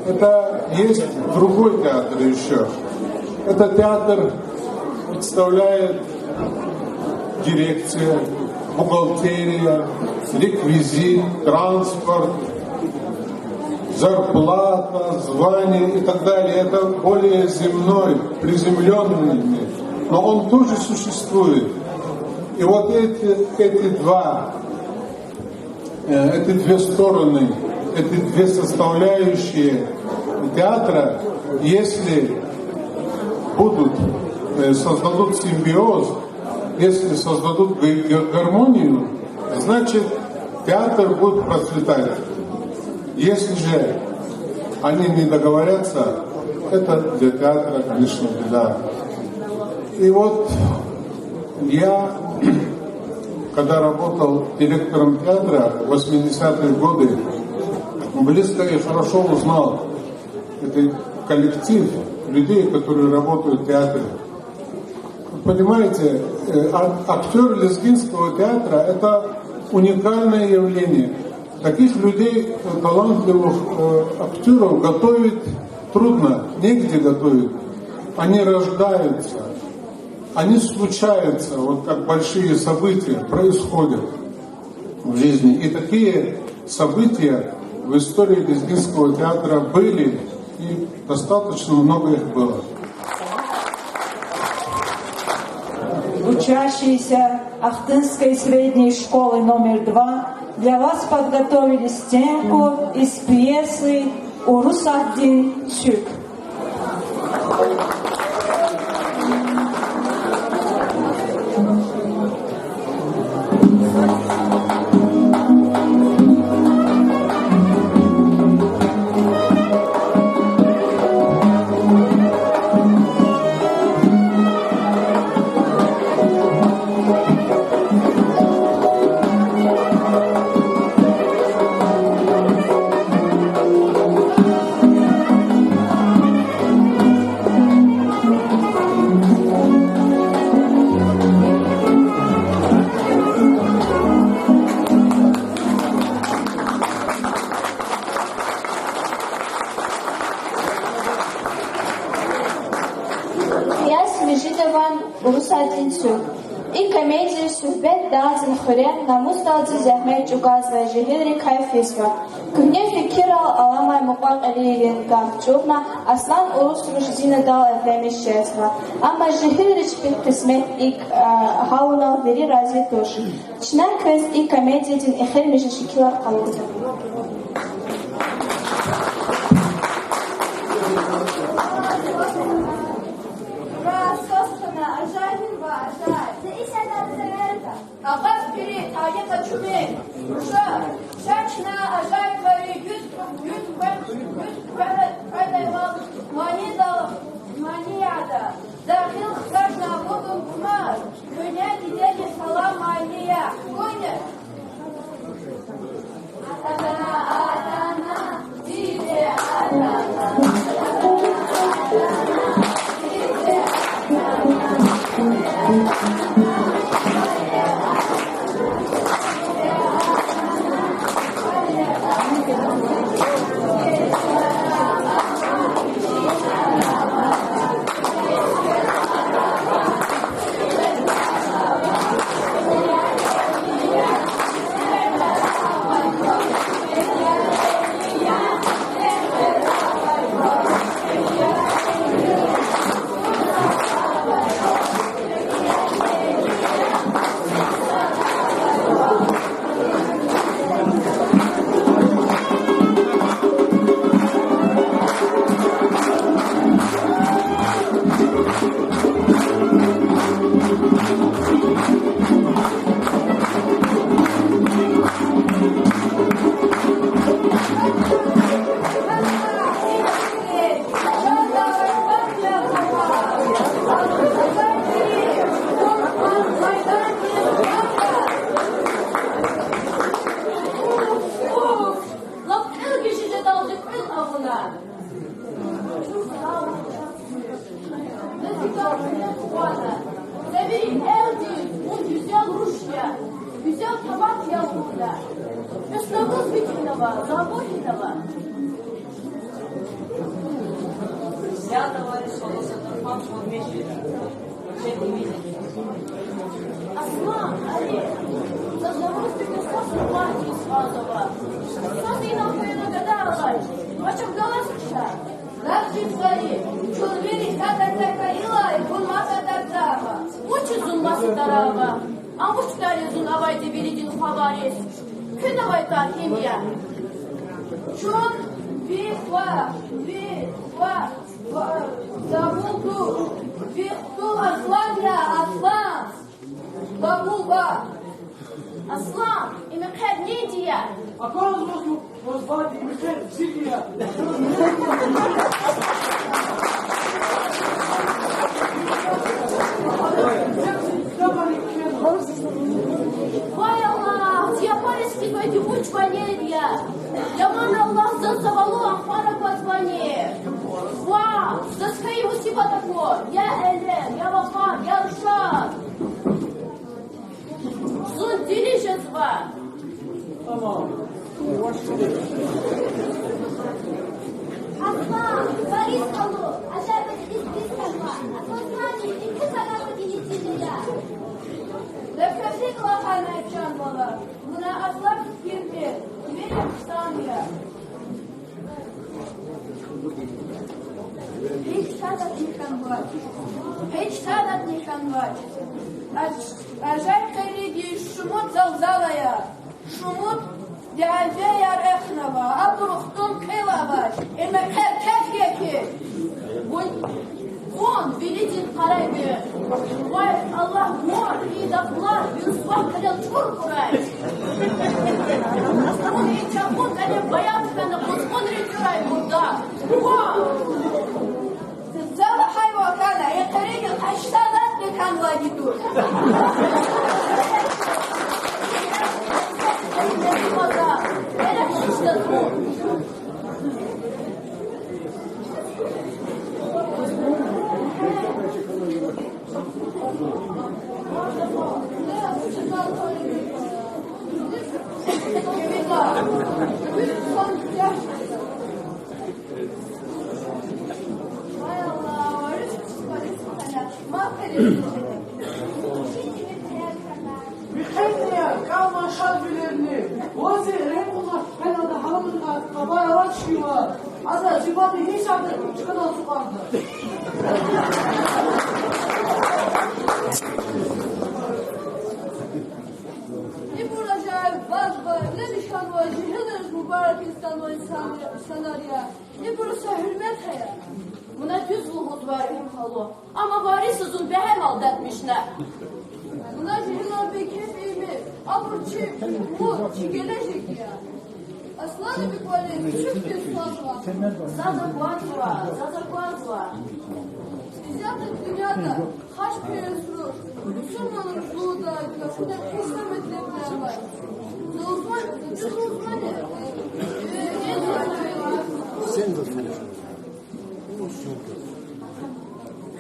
Это есть другой театр ещё. Этот театр представляет дирекция, бухгалтерия, реквизит, транспорт, зарплата, звание и так далее. Это более земной, приземлённый мир. Но он тоже существует. И вот эти, эти два, э, эти две стороны, эти две составляющие театра, если будут, э, создадут симбиоз, если создадут г-, г-, гармонию, значит, театр будет процветать. Если же они не договорятся, это для театра, конечно, беда. И вот я, когда работал директором театра в восьмидесятые годы, близко и хорошо узнал этот коллектив людей, которые работают в театре. Понимаете, э, а-, актёр Лезгинского театра — это уникальное явление. Таких людей, э, талантливых, э, актёров готовить трудно, негде готовить. Они рождаются, они случаются, вот как большие события происходят в жизни. И такие события в истории Лезгинского театра были, и достаточно много их было. Учащиеся Ахтынской средней школы номер два Для вас подготовили сценку из пьесы «Урусатдин цуьк». Ильяс Межидован «Урусатдин цуьк». И комедия суьгьбет дагъдин хуьре намусдалди зегьмет чӀугвазвай жегьилрикай физва. Куьгьне фикирар аламай мукьва-кьилийрин гаф чӀурна, Аслан урус руш Зинадал эвленмиш жезва. Амма жегьилри чпин къисмет икӀ, а, гьалунал вири рази туш. Чна квез и комедиядин эхиримжи шикилар къалурда. Ура, сос хьана, ажайиб ва ажайиб. Акъат пири, тайи къачуни. Руша, ша чна ажайибвари гуьз, гуьз кве-, гуьз кве-, кведайвал манидал, манияда. Дахил хкажна кутун кумаз, куьне дидеди салам мани я. Куьне. Лап кьил гиши жедалди кьуьл авуна. За вири элдиз вун гуьзел руш я, гуьзел табак я лугьуда. Вес нагуз витинава, забур хьинава. Аслан, ари, заз Наврузди квез сад лагьайди йис кӀанзава. Сад инал хвена гада алай, вачак галаз хъша. Заз чизвани, чун вири сад атӀа хьайила, вун мад атӀа атӀарава. Вучиз зун мад атӀарава? Ам вуч тӀвар я зун авайди виридин хвавариз? Куьн авай тӀвар гьим я? Чун ви хва, ви хва, ва, забулду, ви хтул Аслан я, Аслан. Бабуба! Аслан, и мехъер неди я? Аквазва зун, ваз бади мехъер зиди я. Вай Аллагь, зи япариз хьизвайди вуч ванер я? Яман Аллагь, заз завалу ахвар аквазвани? Ва, заз хьайи мусибат акваз, я Элер, я Вахар, я Рушар. Зун дири жезва. Аслан, Борис халу, Азербайжан, Аслан, Аслан, и куь сагана гилитина я. Лепкаси кӀвалахар чан бала, вуна Аслан фикирди, вири хъсан я. Гьич садатни хьанвач. Гьич садатни хьанвач. Аж-, ажай къеридиз шумуд залзала я. Шумуд дявеяр эхнава, абуру хтун кьил авач, им экъечӀ кеф я хьи. Вун, вун вилидин къарай вегь. Вай, Аллагь, вун и дагълар вун сувагь кьилел чӀур хьурай. Вун и чапун кьиле баят хьана къузгъунри тӀуьрай мурда. Вун! Зала гьайван хьана, и къерегин къашдалатни хьанвайди туш. Михьенни я, кӀелман шадвилерни. Ваз зи рекьуна гьелелда гьаламатна къабар авач хьи ваз. Ада зи бадни гьич сятда чкадал ацукьарда. Ибур ажайиб ваз ва вилерин шанвай жегьилриз мубарак инсанвай инсан-, инсанар я. Ибур са гьуьрмет ая. Вуна дуьз лугьузва, регьим хало. Амма Варисаз зун бегьем алдатмишна. Вуна жегьилар бейкеф ийимир, абур чи умуд, чи гележег я. Асланбик вале куьчук инсанвал. Заз аквазва, заз аквазва. Исятда дуьньяда гьаж перес руш, мусурманриз лугьудай гафунин гьич са метлебни авач. Зун лугьузвани, зун лугьузвани?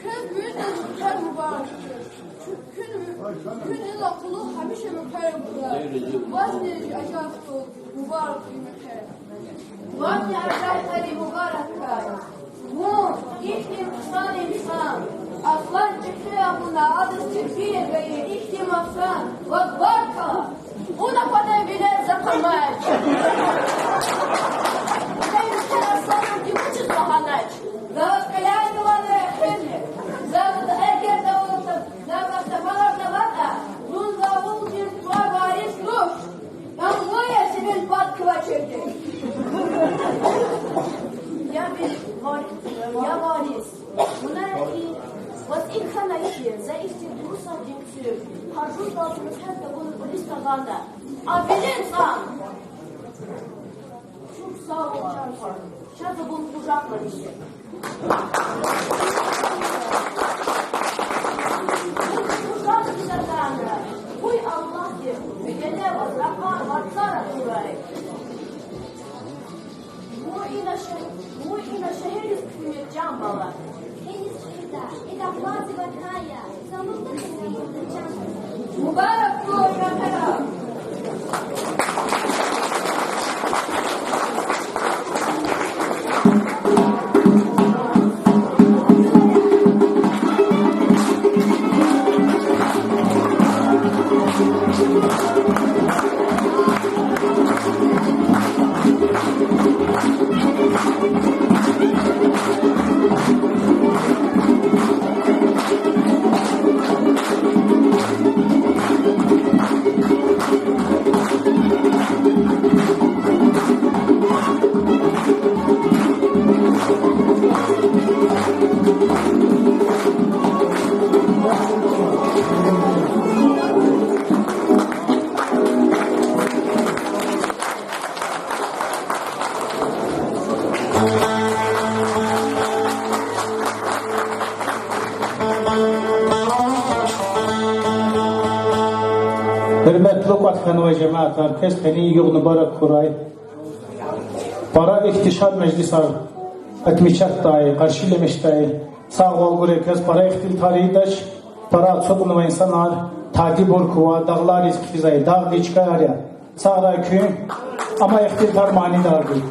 Квез виридаз Шегьер мубарак. Куьн, куьн ила къуллугъ гьамиша муькуьда. Вазни ажахъ мубарак муькуьда. Вазни ажахъ мубарак. Вун ихьтин хъсан инсан, аслан чӀехи авуна, адаз тербия гайи ихьтин масан, ваз баркалла. Вун аквадай вилер захъ амач. Вилер аслан вилер вучиз лагьанач? За ваз къеляй тавуна эхирни. За ваз эгер тавуртӀа, за ваз сафарар тавуртӀа, зун за вун тир тӀвар Варис туш. Ам вун я сивил пад квачирди. Я ви-, Вар-, я Варис. Вуна и, ваз икӀ хьана ихьтин, за ихьтин дурусар динцив. Гьа жуз галаз муькуьда вун кӀвализ тагана. А вилин цӀан. Чун сагъул чан хьан. Чаз абур къужахламишин. Къужахлуз атана. Къуй Аллагьди ви геле ваз ракъар, варцар атурай. Вун ина ше-, вун ина шегьериз куьмек, чан бала. Гьиниз чида, ида вази ватан я. Мубарак хьуй, Шегьер! Гьуьрметлу кӀватӀ хьанвай жемятар, квез къенин югъ мубарак хьурай. Пара ихьтин шад межлисар отмечатьдай, къаршиламишдай. Сагъвал гурай квез, пара ихтилатар ийидач, пара ацукьнавай инсанар, тадибур ква, дагълариз кхьизвай, дагъдин чкаяр я. Сагърай куьн, амай ихтилатар манидарди.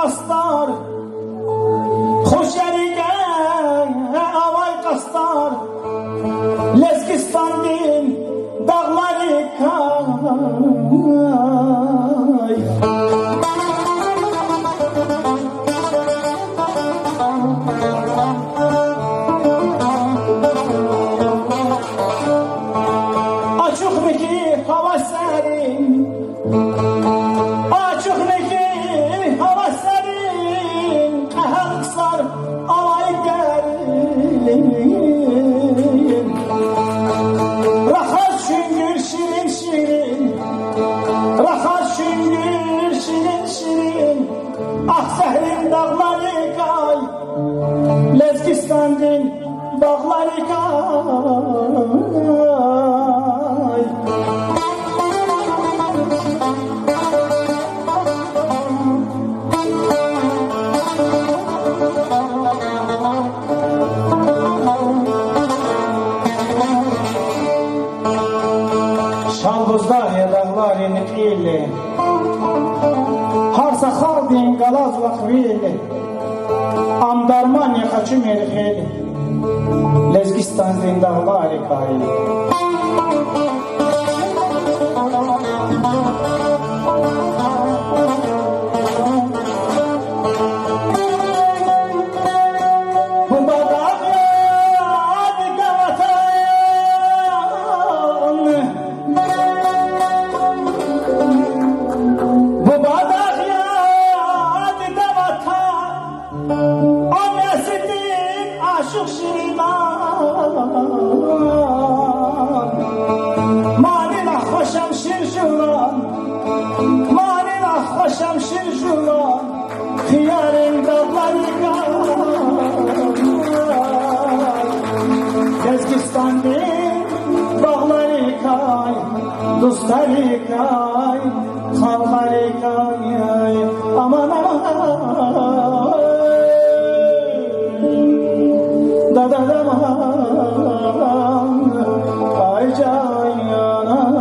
къастар, хуш яригъ авай къастар, Лезгистандин дагъларикай. Ачухмихьи гьава серин, ачухмихьи гьава серин, кьегьал ксар авай дерин. Рахаз чуьнгуьр ширин-ширин, рахаз чуьнгуьр ширин-ширин, агь, зегьрин дагъларикай, Лезгистандин багъларикай. Шалбуздагъ я дагъларин кьил, гьар са халкьдин галаз вахъ вил, ам дарман я къачумир гъил, Лезгистандин дагъларикай. Буба дагъ я, диде ватан, буба дагъ я, диде ватан, ам я сидик ашукь Ширинан. Манила хва шамшир жуван, манила хва шамшир жуван, хиярин дагъларикай, Лезгистандин багъларикай, дустарикай, халкьарикай. Аман, аман, дада-дада, аман, ай жан, аман.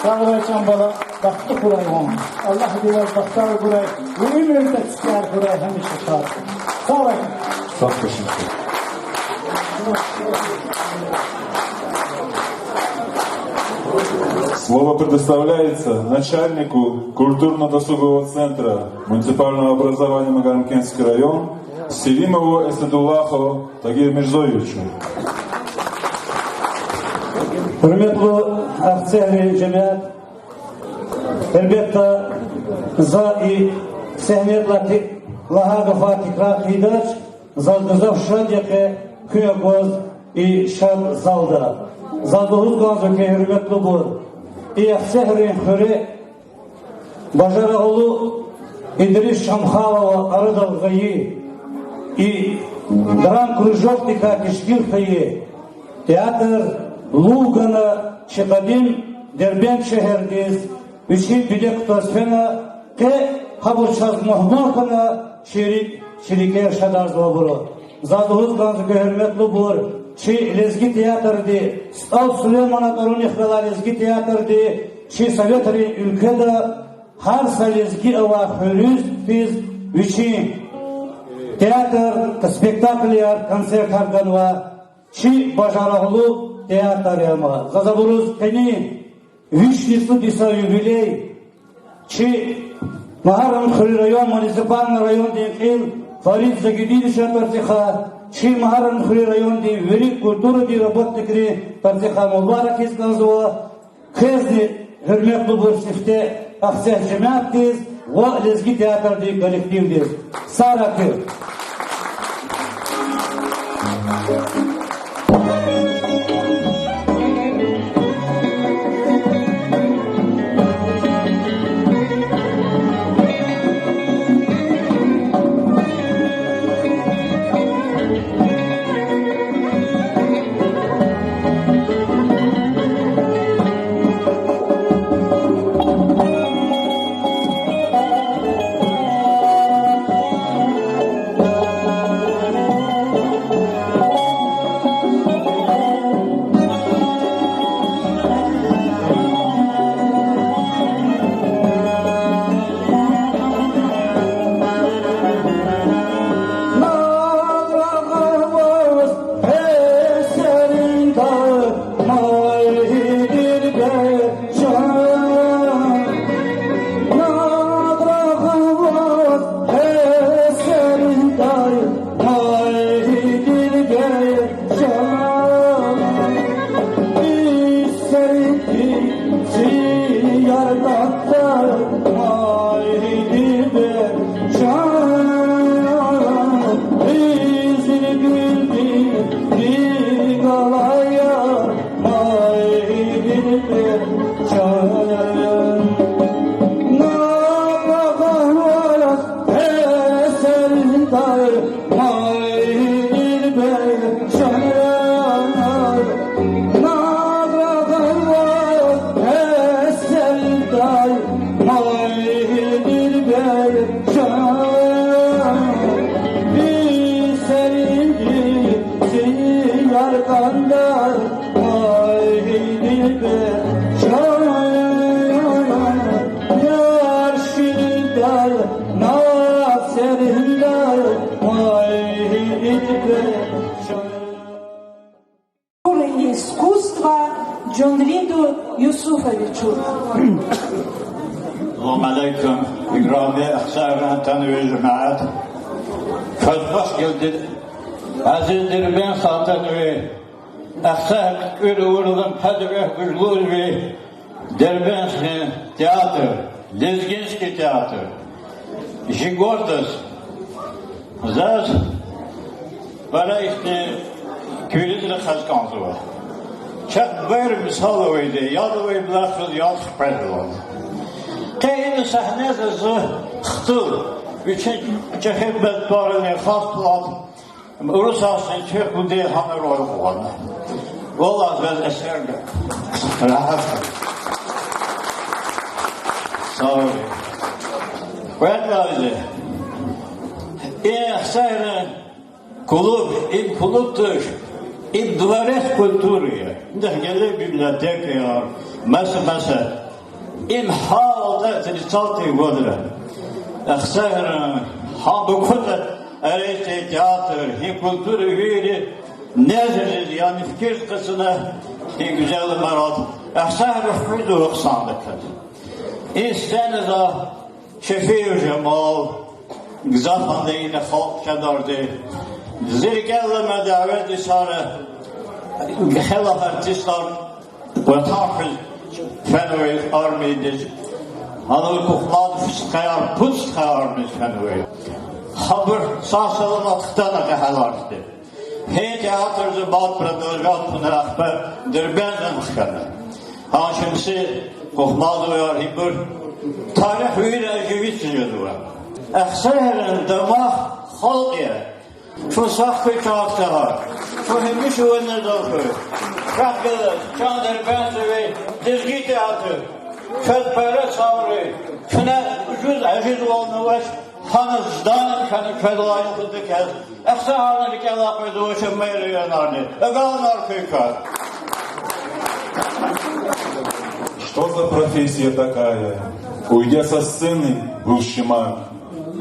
Сагърай, чан бала, бахтлу хьурай вун. Аллагьди ваз бахтавар гурай, ви уьмуьрда цикер хьурай гьамиша шад. Сагърай. Сагърай. Слово предоставляется начальнику культурно-досугового центра муниципального образования Магарамкентский район Селимову Эсадуллаху Тагирмирзоевичу. Гьуьрметлу Ахцегьрин жемят, гьелбетда, за и сегьнедилай лагьай гафар тикрар хъийидач, заз гзаф шад я къе куьн акваз и шад залда. Заз лугьуз кӀанзава хьи, гьуьрметлубур, и Ахцегьрин хуьре бажарагълу Идрис Шамхалова арадал гъайи, и драм кружокдикай тешкил хьайи театр лув гана чи къадим Дербент шегьердиз, вичин пелек кутаз фена, къе гьабур чаз мугьман хьана, чи рикӀ, чи рикӀер шадарзава абуру. Заз лугьуз кӀанзава хьи, гьуьрметлубур, чи лезги театрди, СтӀал Сулейманан тӀварунихъ галай лезги театрди, чи советрин уьлкведа гьар са лезги авай хуьруьз физ вичин театр, спектакльяр, концертар ганва, чи бажарагълу театр я ам. Заз абуруз къенин вишни цӀуд йиса юбилей чи Магьарамдхуьруьн район, муниципальный райондин кьил Фарид Загидиновичан тӀварцӀихъай, чи Магьарамдхуьруьн райондин вири культурадин работникрин тӀварцӀихъай мубарак ийиз кӀанзава. Квезни, гьуьрметлубур, сифте Ахцегь жемятдиз ва лезги театрдин коллективдиз. Сагърай куьн. Искусства Джонриду Юсуфовичу. Салам алейкум, играми Ахцегьран атанвай жемят. Квез хуш гелди, азиз Дербент атанвай, Ахцегьр кьуьр авурла пад вегь гужлуз ви Дербентский театр, лезгинский театр. Жи гордость. Заз пара ихьтин куьризра хаз кӀанзава. Чахъ бер мисал авайди, яд авай булахиз яд хквезва. Къе ина сагьнеда зи хтул, вичин чӀехи бетварни хас пулат Урусатдин чехъ гуди гьана роль къугъвана. Валлагь, заз эсерда рагьат. Сагъ ой. Кьвед лагьайди, и Ахцегьрин клуб, им клуб туш, им дворец культуры я. Индихъ геле библиотекаяр, маса-маса. Им гьалда тридцатый годра Ахцегьран, гьа Бакуда эрекьин театр, гьи культура вири незрдиз, яни фикир къачуна, гьи гуьзел имарат Ахцегьран хуьзва хъсандаказ. И сценада Шефиев Жамал, гзаф ана ина халкь жедарди. Зи рикӀел алама дяведи сара гьеле артистар Ватан хуьз фенвай армиядиз, гьана Кьухмадов стхаяр, пуд стха армиядиз фенвай. Гьабур сагъ-саламат хтана кьегьаларди. Гьа театрди бад продолжать авуна ахпа Дербентдани хкана. Гьа шемси Кьухмадовар, ибур тарих вири оживить жезва. Ахцегьрин дамах халкь я. Чун сагъ хьуй, чан Ахцегьрай. Чун гьамиша винел хьуй. Чахъ галаз, чан Дербентдин лезги театр. Квез пара сагърай. Чна жуз ажизвални авач, гьана здание хьана квез лайихлудаказ. Ахцегьарни рикӀелай къвезвач, мэр районарни. Агалнар хьуй квез. Что за профессия такая? Уйдя со сцены, бывший маг.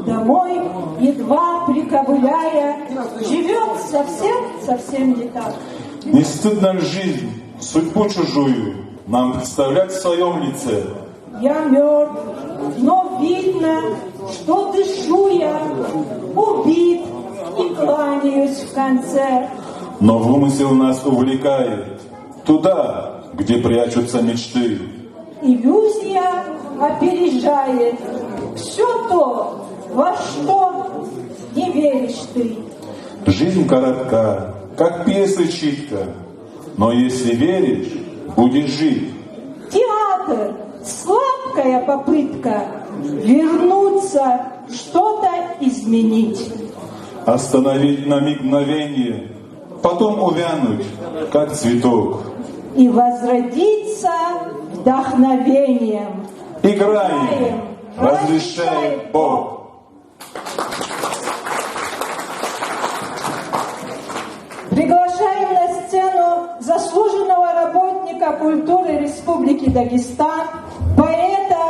Домой, едва приковыляя, живёт совсем, совсем не так. Не стыдно ли жизнь, судьбу чужую нам представлять в своём лице? Я мёртв, но видно, что дышу я, убит и кланяюсь в конце. Но вымысел нас увлекает туда, где прячутся мечты. Иллюзия опережает всё то, во что не веришь ты. Жизнь коротка, как пьеса читка, но если веришь, будешь жить. Театр, сладкая попытка вернуться, что-то изменить. Остановить на миг мгновенье, потом увянуть, как цветок. И возродиться вдохновением. Играем, разрешает Бог. Приглашаем на сцену заслуженного работника культуры Республики Дагестан, поэта,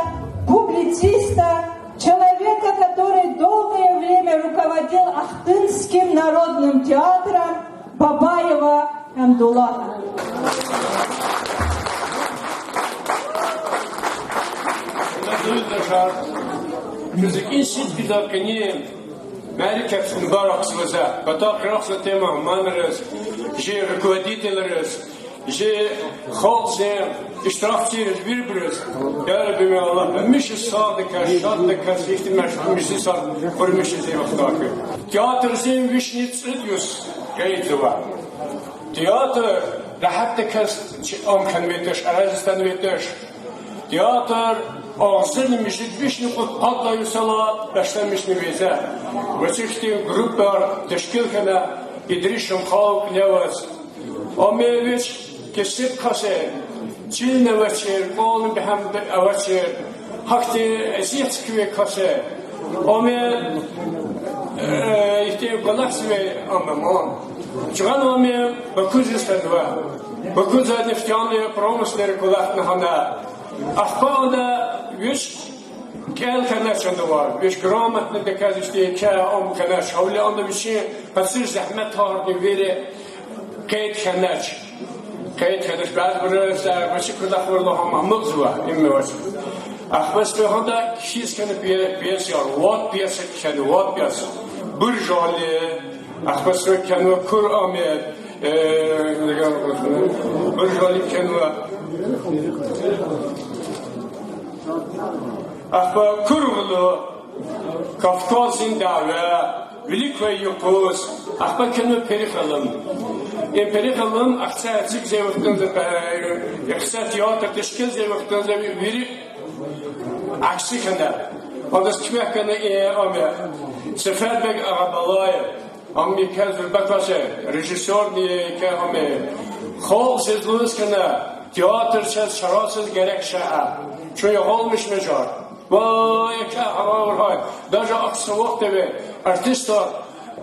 публициста, человека, который долгое время руководил Ахтынским народным театром, Бабаева Хамдуллаха. Гьуьрметлу юлдашар, куь зекин сидкьидай къенин мярекат мубаракзава за. Патахъ рахзава тема мугьманриз, жи руководительриз, жи халкьдин иштиракчийриз, вирибуруз. Я Рабби, я Аллагь, гьамиша сагъдаказ, шаддаказ ихьтин машгьур межлисар къурмишиз вахтар хьуй. Театрдин вишни цӀуд йис гайитзава. Театр регьятдаказ чи ам хьанвайди туш, арадиз атанвайди туш. Театр агъзурни муьжуьд вишни кьуд-къад лагьай йисалай башламишна визе. Ва чи хьтин группаяр тешкил хьана Идрис Шамхалов куьне аваз. Ам вич кесиб кас я, чилни авачир, кӀвални бегьем авачир, гьахьтин эзият чкайрай кас я. Ам, э, ихьтин кӀвалахзавай ам, ам. Жуван ам Бакудиз фенва. Бакуда нефтяной промыслера кӀвалахна гьана. Ахпа ада вич КӀел хьанач андавай, вич грамотныйдаказ ихьтин еке ам хьанач, гьавиляй анда вичин къацу зегьметарни вири къейд хьанач. Къейд хьанач, бязибуру са вичи кӀвалахар лагьана амукьзава, им авач. Ахпа сифте гьада кхьиз хьана пье-, пьесаяр, вад пьеса кхьена, вад пьеса. Буржали, ахпа сифте кхьенва Кур Амед, э, Буржали кхьенва. Ахпа Кур Гъуьлуь, Кавказдин дяве, Вилик квай юкъуз, ахпа кхьенва Пери Халун. Э, Пери Халун, ахцегь эцигзавай вахтунда, э, ахцегь театр тешкилзавай вахтунда вири акси хьана. Адаз куьмек гана, э, ам я Сефербег Агъабалаев. Ам еке зурба кас я, режиссёрни еке ам я. Халкь заз лугьуз хьана, театр чаз чарасуз герек шей я. Чун ягъалмишмежар. Ва еке гьарайвал гьай. Даже ахьтин вахт авай, артистар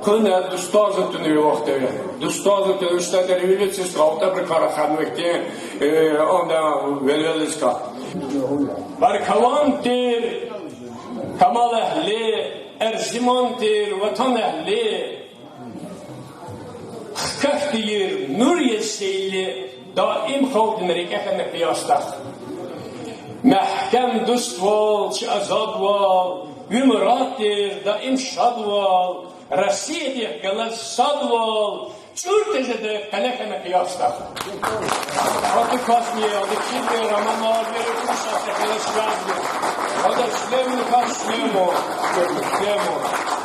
хъуьна дустарзан тунвай вахт авай. Дустарзан тунвай, устадар революциядиз галтӀабурукай раханвай хьтин, э, анда велвелиз кат. Баркаван тир камалэгьли, эрзиман тир ватанэгьли, хкахь тийир нур я сейли, даим халкьдин рикӀе хьана къиясдахъ. Мягькем дуствал, чи азадвал, ви мурад тир даим шадвал, Россиядихъ галаз садвал, чӀур тежедай къене хьана къиясдахъ. Гьа и касни, гьада кхьидайвал романар, вири кӀус са са хьеле связанный. Гьада Сулейман кас, Сулейман. Сулейман.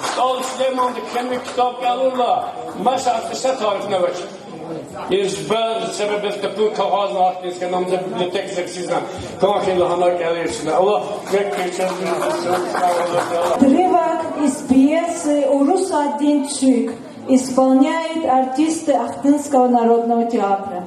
СтӀал Сулейманди кхьенвай ктаб кӀелайла, маса кьиса тарифнавач. Из бязи себеб, бес тапун кагъазни ахътиз хьана, ам за библиотекадиз экъечӀна, кӀан хьайила гьана кӀелайла. Аллагь куьмек хьуй чаз. Отрывок из пьесы «Урусатдин цуьк». Исполняют артисты Ахтынского народного театра.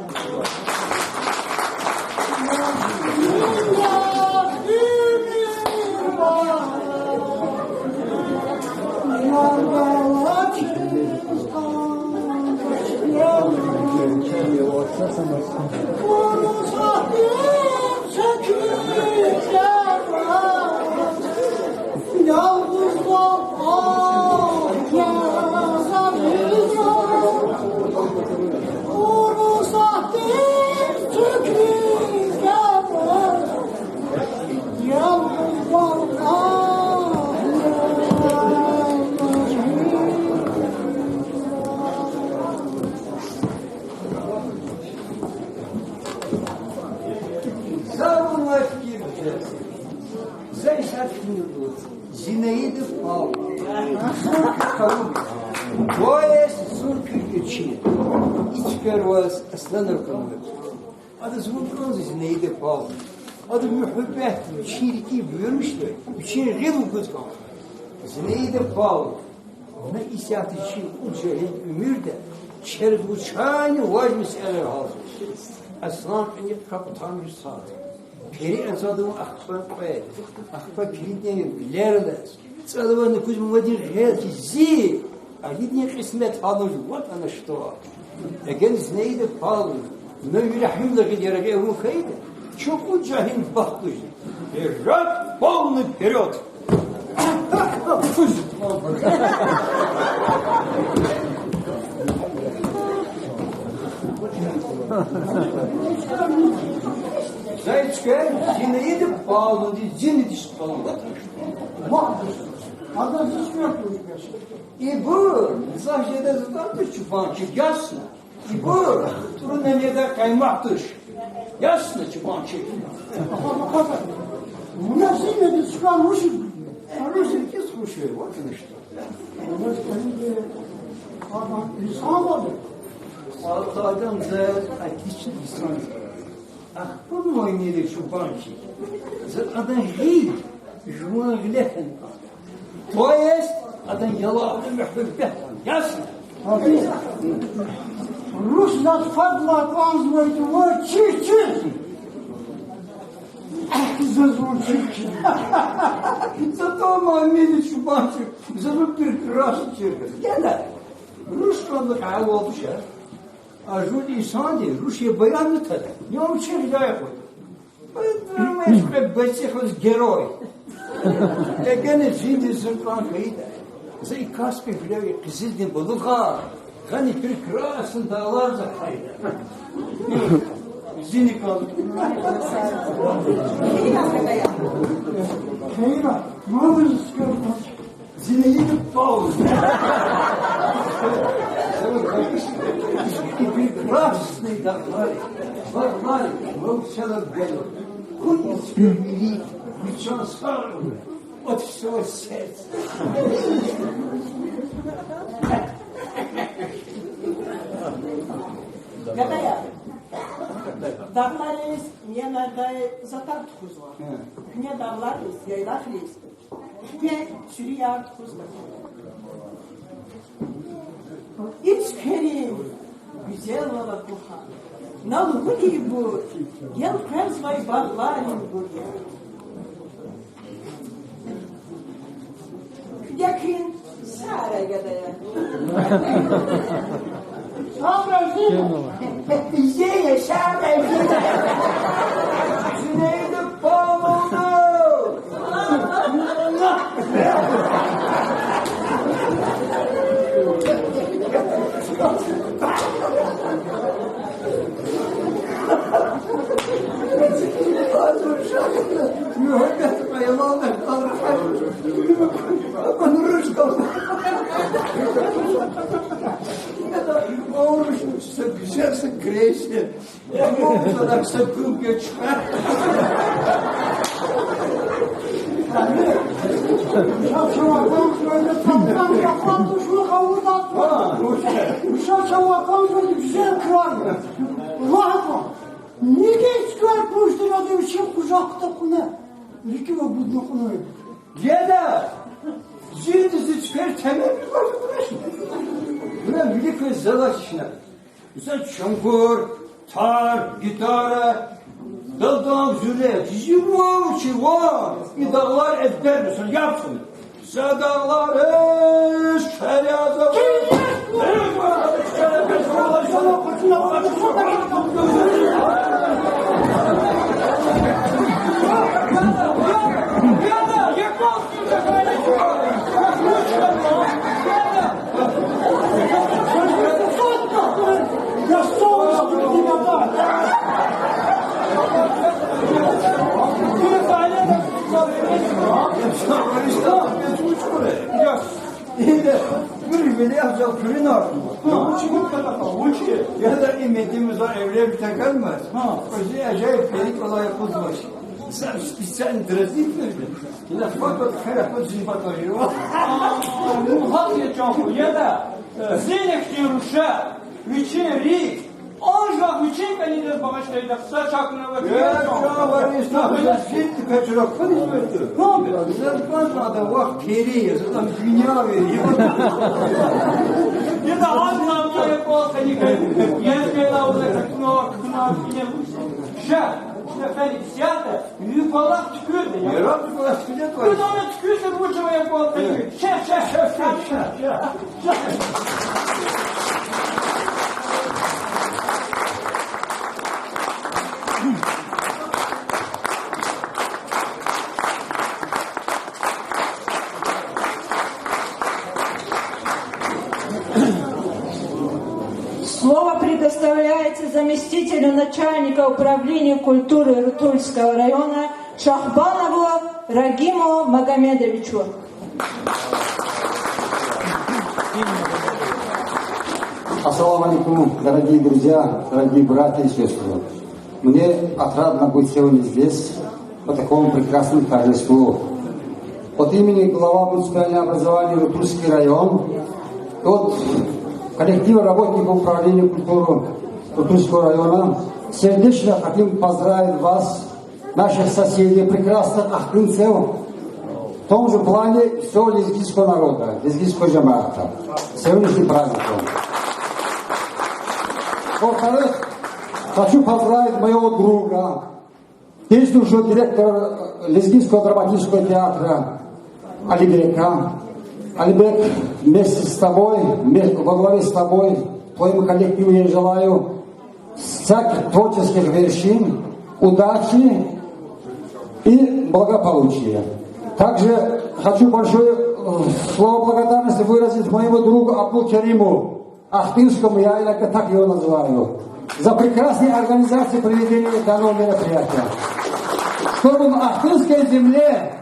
За вуна фикир гузвай. За исятда фикир гузвай. Зинаида Павловна. Зун куь къавум. То есть зун куь ирчин. И цуьквер ваз Аслан Арканович. Ада зун кӀанзава Зинаида Павловна. Ада муьгьуьббет, вичин рикӀи буюрмишдай, вичин гъил вугуз кӀан. Зинаида Павловна, вуна исятда чи кьуд жагьил уьмуьрда чаз вучайни важ месэлаяр гьялзава. Аслан кӀаник капӀ тамир сад. Пери азадун ахпа кьвед, ахпа пиридин вилер алаз. ЦӀалавай нукуз мамадин гъел хьиз зи, Алидин кьисмет гьалуж, вот оно что. Эгер Зинаида Павловна, ну, Рагьимла гъил яргъи авун хьайитӀа, чун кьуд жагьил бахтлу жез. Вперёд, полный вперёд! Зай чка, Зинаида Павловна, Зинаида Павловна. Ибур, заз жеда затӀан туш чубанчик, ясно? Ибур, тӀуруна неда къаймах туш. Ясно, чубанчик? Вуна Зинаида чка мушик, а русский кис хушве, вот оно что. Инсан вари. Адам за отличный инсан. Ахпа муайнили чубанчик. За адан гъил жуван гъиле хьана. То есть, адан яла, адан муьгьуьббет хьана. Ясно? Руш заз фадлай кӀанзавайди ваъ, чир, чир. Заз вун чир, чир. Зато муайнили чубанчик, заз вун прекрасно чир. Гена, руш кӀанда кьявал туш. А жув инсанди руш я баян атада. Я вун чир гьиляй акъуд. Поэтому эшкъе бацихуз герой. Эгер жинди зун кӀан хьайитӀа, за и Каспи гьуьлуьв, и къизилдин балугъар, гъани прекрасно дагълар за хьайитӀа. Зини кал. Хейра, мавриз скажи. Зинаида Павловна. Прекрасный дагълар, багълар, мавчалар бело. Куьн исферили, вичин сагъ, от всего сердца. Гадаяр, дагълариз миянардай затӀар тухузва. Куьне дагълариз, яйлахриз куьне суьруьяр тухузва. И цуькверин гуьзел вал акуха, на лугьудайбур, гел къвезвай багъларин гур я. Куьне куьн сагърай, гадаяр. Сагърай, Зинаида. Зинаида, сагърай. Зинаида Павловна! Низ цуьквер пуштӀралди вичин къужахда кьуна, рикӀивай гудна кьуна. Деда, зинди зи цуьквер темен бажармиш. Вуна вилик квез залачна. За чунгур, тар, гитара, далдам, зуьре, зи вав чи вав, и дагълар эзбер, са яб хьана. За дагълариз феряза. Вири вели яхцӀал куьруьнар. Вучи, вучи, вучи? Яда, и медимуза эвлер тагамаз. Зи ажайиб перик алай акъудмач. Сам специально дразнить нужно. Ина факт хера ход зимбат важива. Ну, гьакӀ я, чан ху, яда. Зинихъ чи руша, вичин рикӀ, анжах вичин кӀанидаз багъишдайдахъ са чакна ва Э, чан вари, са зинди качра куни зверди. Ну, зеркъан ада вахт пери я, за там дуьнья вери. Яда, адна мая квал кани кай. Езмена уна куна, куна, куна. Ша, ша фени сята. Уьлквалахъ туькӀуьрда, я. Яраб уьлквалахъ туькӀуьрда. Куьн ана туькӀуьрда, вуч ава, я квал къайи. Ше, ше, ше, ше, ше, ше. Слово предоставляется заместителю начальника управления культуры Рутульского района Шахбанову Рагиму Магомедовичу. Ассаламу алейкум, дорогие друзья, дорогие братья и сестры. Мне отрадно быть сегодня здесь, по такому прекрасному торжеству. От имени главы муниципального образования Рутульский район, от коллектива работников управления культуры Рутульского района сердечно хотим поздравить вас, наших соседей, прекрасных ахкъинцев, в том же плане всего лезгинского народа, лезгинского жамаата, с сегодняшним праздником. Во-вторых, хочу поздравить моего друга, действующего директора Лезгинского драматического театра Алибека. Алибек, вместе с тобой, вме-, во главе с тобой, твоему коллективу я желаю всяких творческих вершин, удачи и благополучия. Также хочу большое, э, слово благодарности выразить моему другу Абдулкериму Ахтынскому, я иногда так его называю, за прекрасную организацию проведения данного мероприятия. Чтобы в Ахтынской земле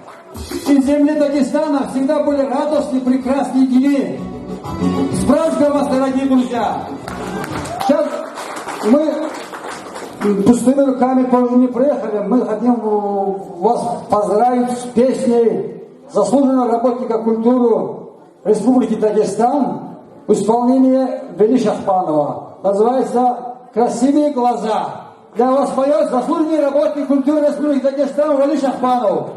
и земле Дагестана всегда были радостные, прекрасные дни. С праздником вас, дорогие друзья! Сейчас мы, м, пустыми руками тоже не приехали. Мы хотим, э, вас поздравить с песней заслуженного работника культуры Республики Дагестан в исполнении Вели Шахбанова. Называется «Красивые глаза». Для вас поёт заслуженный работник культуры Республики Дагестан Вали Шахбанов.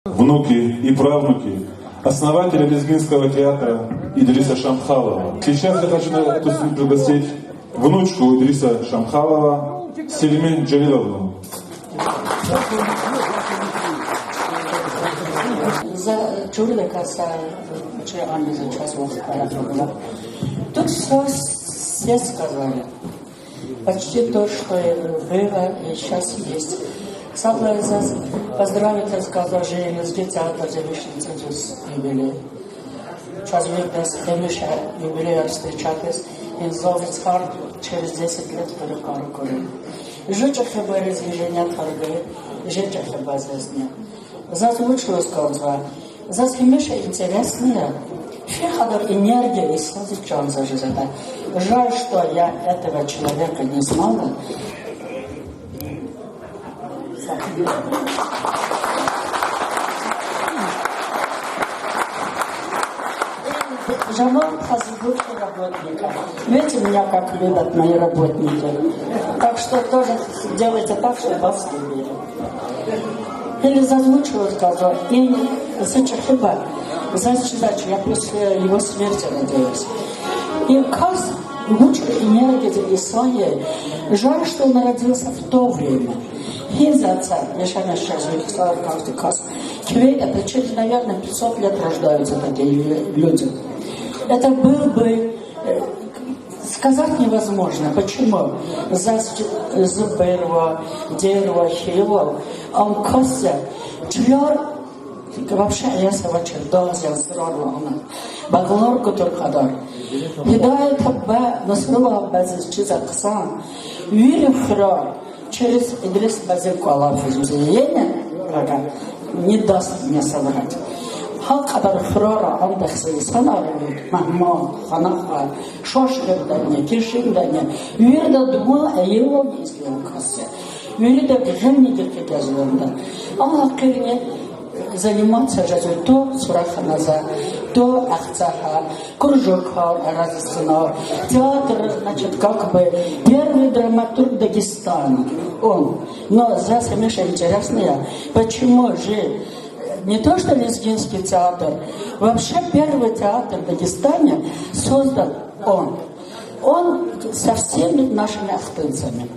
Внуки и правнуки основателя лезгинского театра Идриса Шамхалова. Сейчас я хочу на эту сцену пригласить внучку Идриса Шамхалова, Селиме Джалиловну. За чурла каса чуьгъанни за час вахт пара була. Тут всё, все сказали. Почти то, что и было, и сейчас есть. Сад лагьай заз поздравить я кӀанзава жи лезги театр за вишни цӀуд йис юбилей. Чаз виридаз гьамиша юбилейар встречатиз, и зал вицхар через десять лет хуьре кар кури. Жи чӀехибуруз и женятар гайи, жи чӀехибур зазни. Заз вуч лугьуз кӀанзава? Заз гьамиша интересно я. Фи кьадар энергия исази чан за жезада. Жаль, что я этого человека не знала. Жамал Хазибур работников. Видите, меня как любят мои работники. Так что тоже делайте так, чтобы вас любили. Или заз вуч лугьуз кӀанзава, и зи чӀехибур, заз чизвач, я после его смерти родилась. И кас Вуч энергиядин инсан я. Жаль, что он родился в то время. Гьи затӀ я, яшамиш жезвай ксар, каждый кас. Куьвейда, это через, наверное, пятьсот лет рождаются такие лю-, люди. Это был бы, э, сказать невозможно. Почему? За Зуберва, Дерва, Хилва, ам кас я, чуьлар Вообще, я савачир дагъзян сурарла ана. Багълар кутур кьадар. Гьидаят абба, Насрулла аббазиз чиз хъсан. Вири хуьряй через Идрис бази кӀвалахзава. Ена, ага, не даст мне соврать. Гьа кьадар хуьряйра андахьза инсанар авур, Магьман, Ханахай, Шошкирдани, Кишиндани, вирида дуван аялни излан кас я. Вирида гъилни гекъигзавайди я. Ана къирни заниматься жезва то сураханаза, то ахцагьа, кружокар аразсана, театр, значит, как бы первый драматург Дагестана. Он. Но за Саша интересно я, почему же не то что лезгинский театр, вообще первый театр в Дагестане создан он. Он со всеми нашими ахтынцами.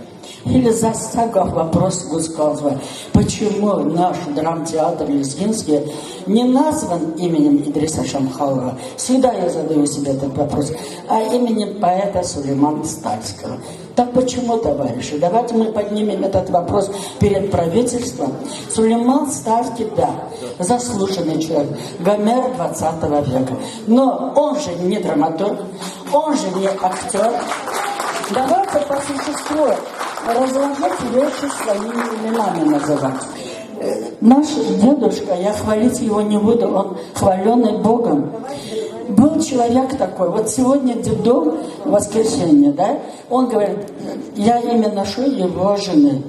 Или за са гаф вопрос гуз кӀанзава, почему наш драмтеатр лезгинский не назван именем Идриса Шамхалова? Всегда я задаю себе этот вопрос. А именем поэта Сулеймана Стальского. Так почему, товарищи? Давайте мы поднимем этот вопрос перед правительством. Сулейман Стальский, да, заслуженный человек, Гомер двадцатого века. Но он же не драматург, он же не актёр. Давайте по существу разложить вещи своими именами называть. Э, наш дедушка, я хвалить его не буду, он хвалённый Богом. Был человек такой. Вот сегодня детдом, воскресенье, да? Он говорит, я имя ношу его жены.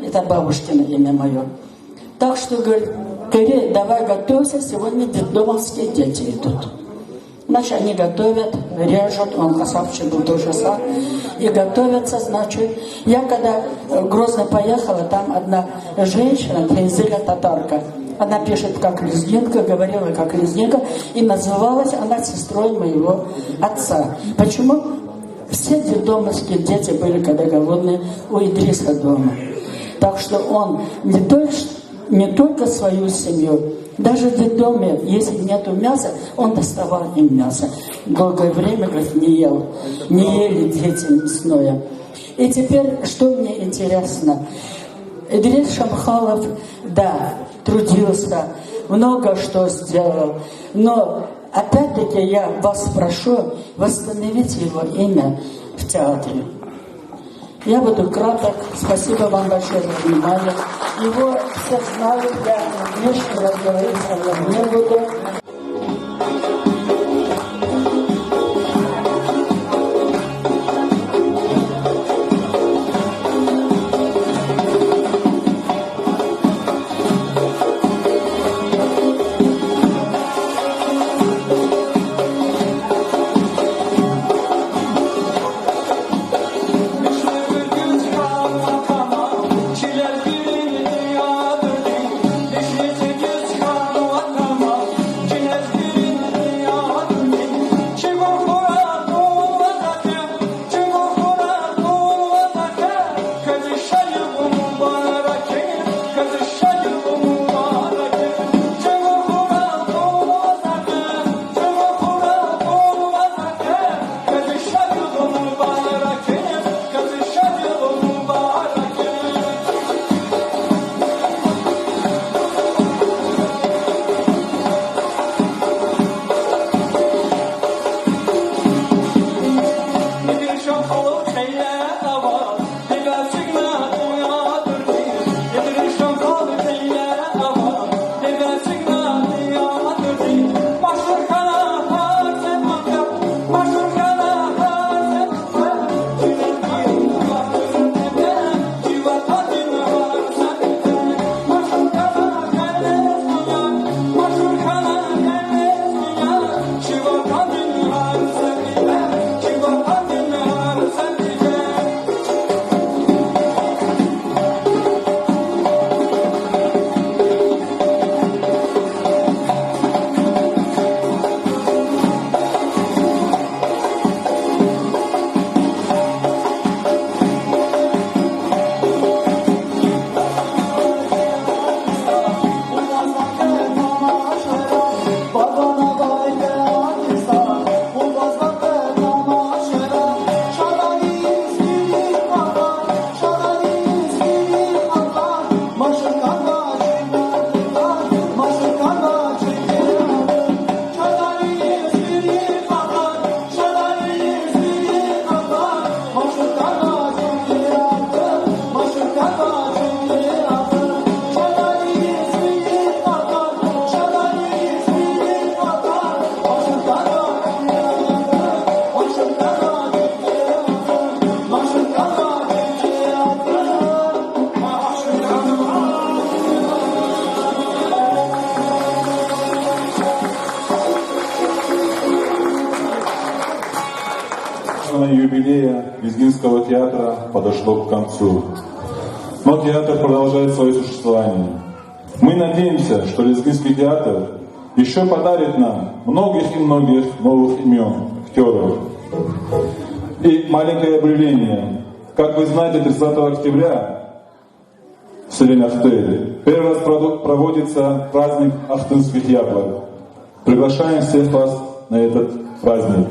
Это бабушкино имя моё. Так что, говорит, Кыре, давай готовься, сегодня детдомовские дети идут. Значит, они готовят, режут, он касабчи был тоже сам, и готовятся, значит. Я когда, э, в Грозный поехала, там одна женщина, Тензиля татарка, она пишет как лезгинка, говорила как лезгинка, и называлась она сестрой моего отца. Почему? Все детдомовские дети были, когда голодные, у Идриса дома. Так что он не только, не только свою семью, даже в детдоме, если нету мяса, он доставал им мясо. Долгое время, говорит, не ел, не ели дети мясное. И теперь, что мне интересно, Идрис Шамхалов, да, трудился, много что сделал, но опять-таки я вас прошу восстановить его имя в театре. Я буду краток. Спасибо вам большое за внимание. Его все знают, я лишний раз говорить о нём не буду. Лезгинского театра подошло к концу. Но театр продолжает свое существование. Мы надеемся, что Лезгинский театр еще подарит нам многих и многих новых имен, актёров. И маленькое объявление. Как вы знаете, тридцатого октября в селении Ахтырь первый раз проду-, проводится праздник ахтырских яблок. Приглашаем всех вас на этот праздник.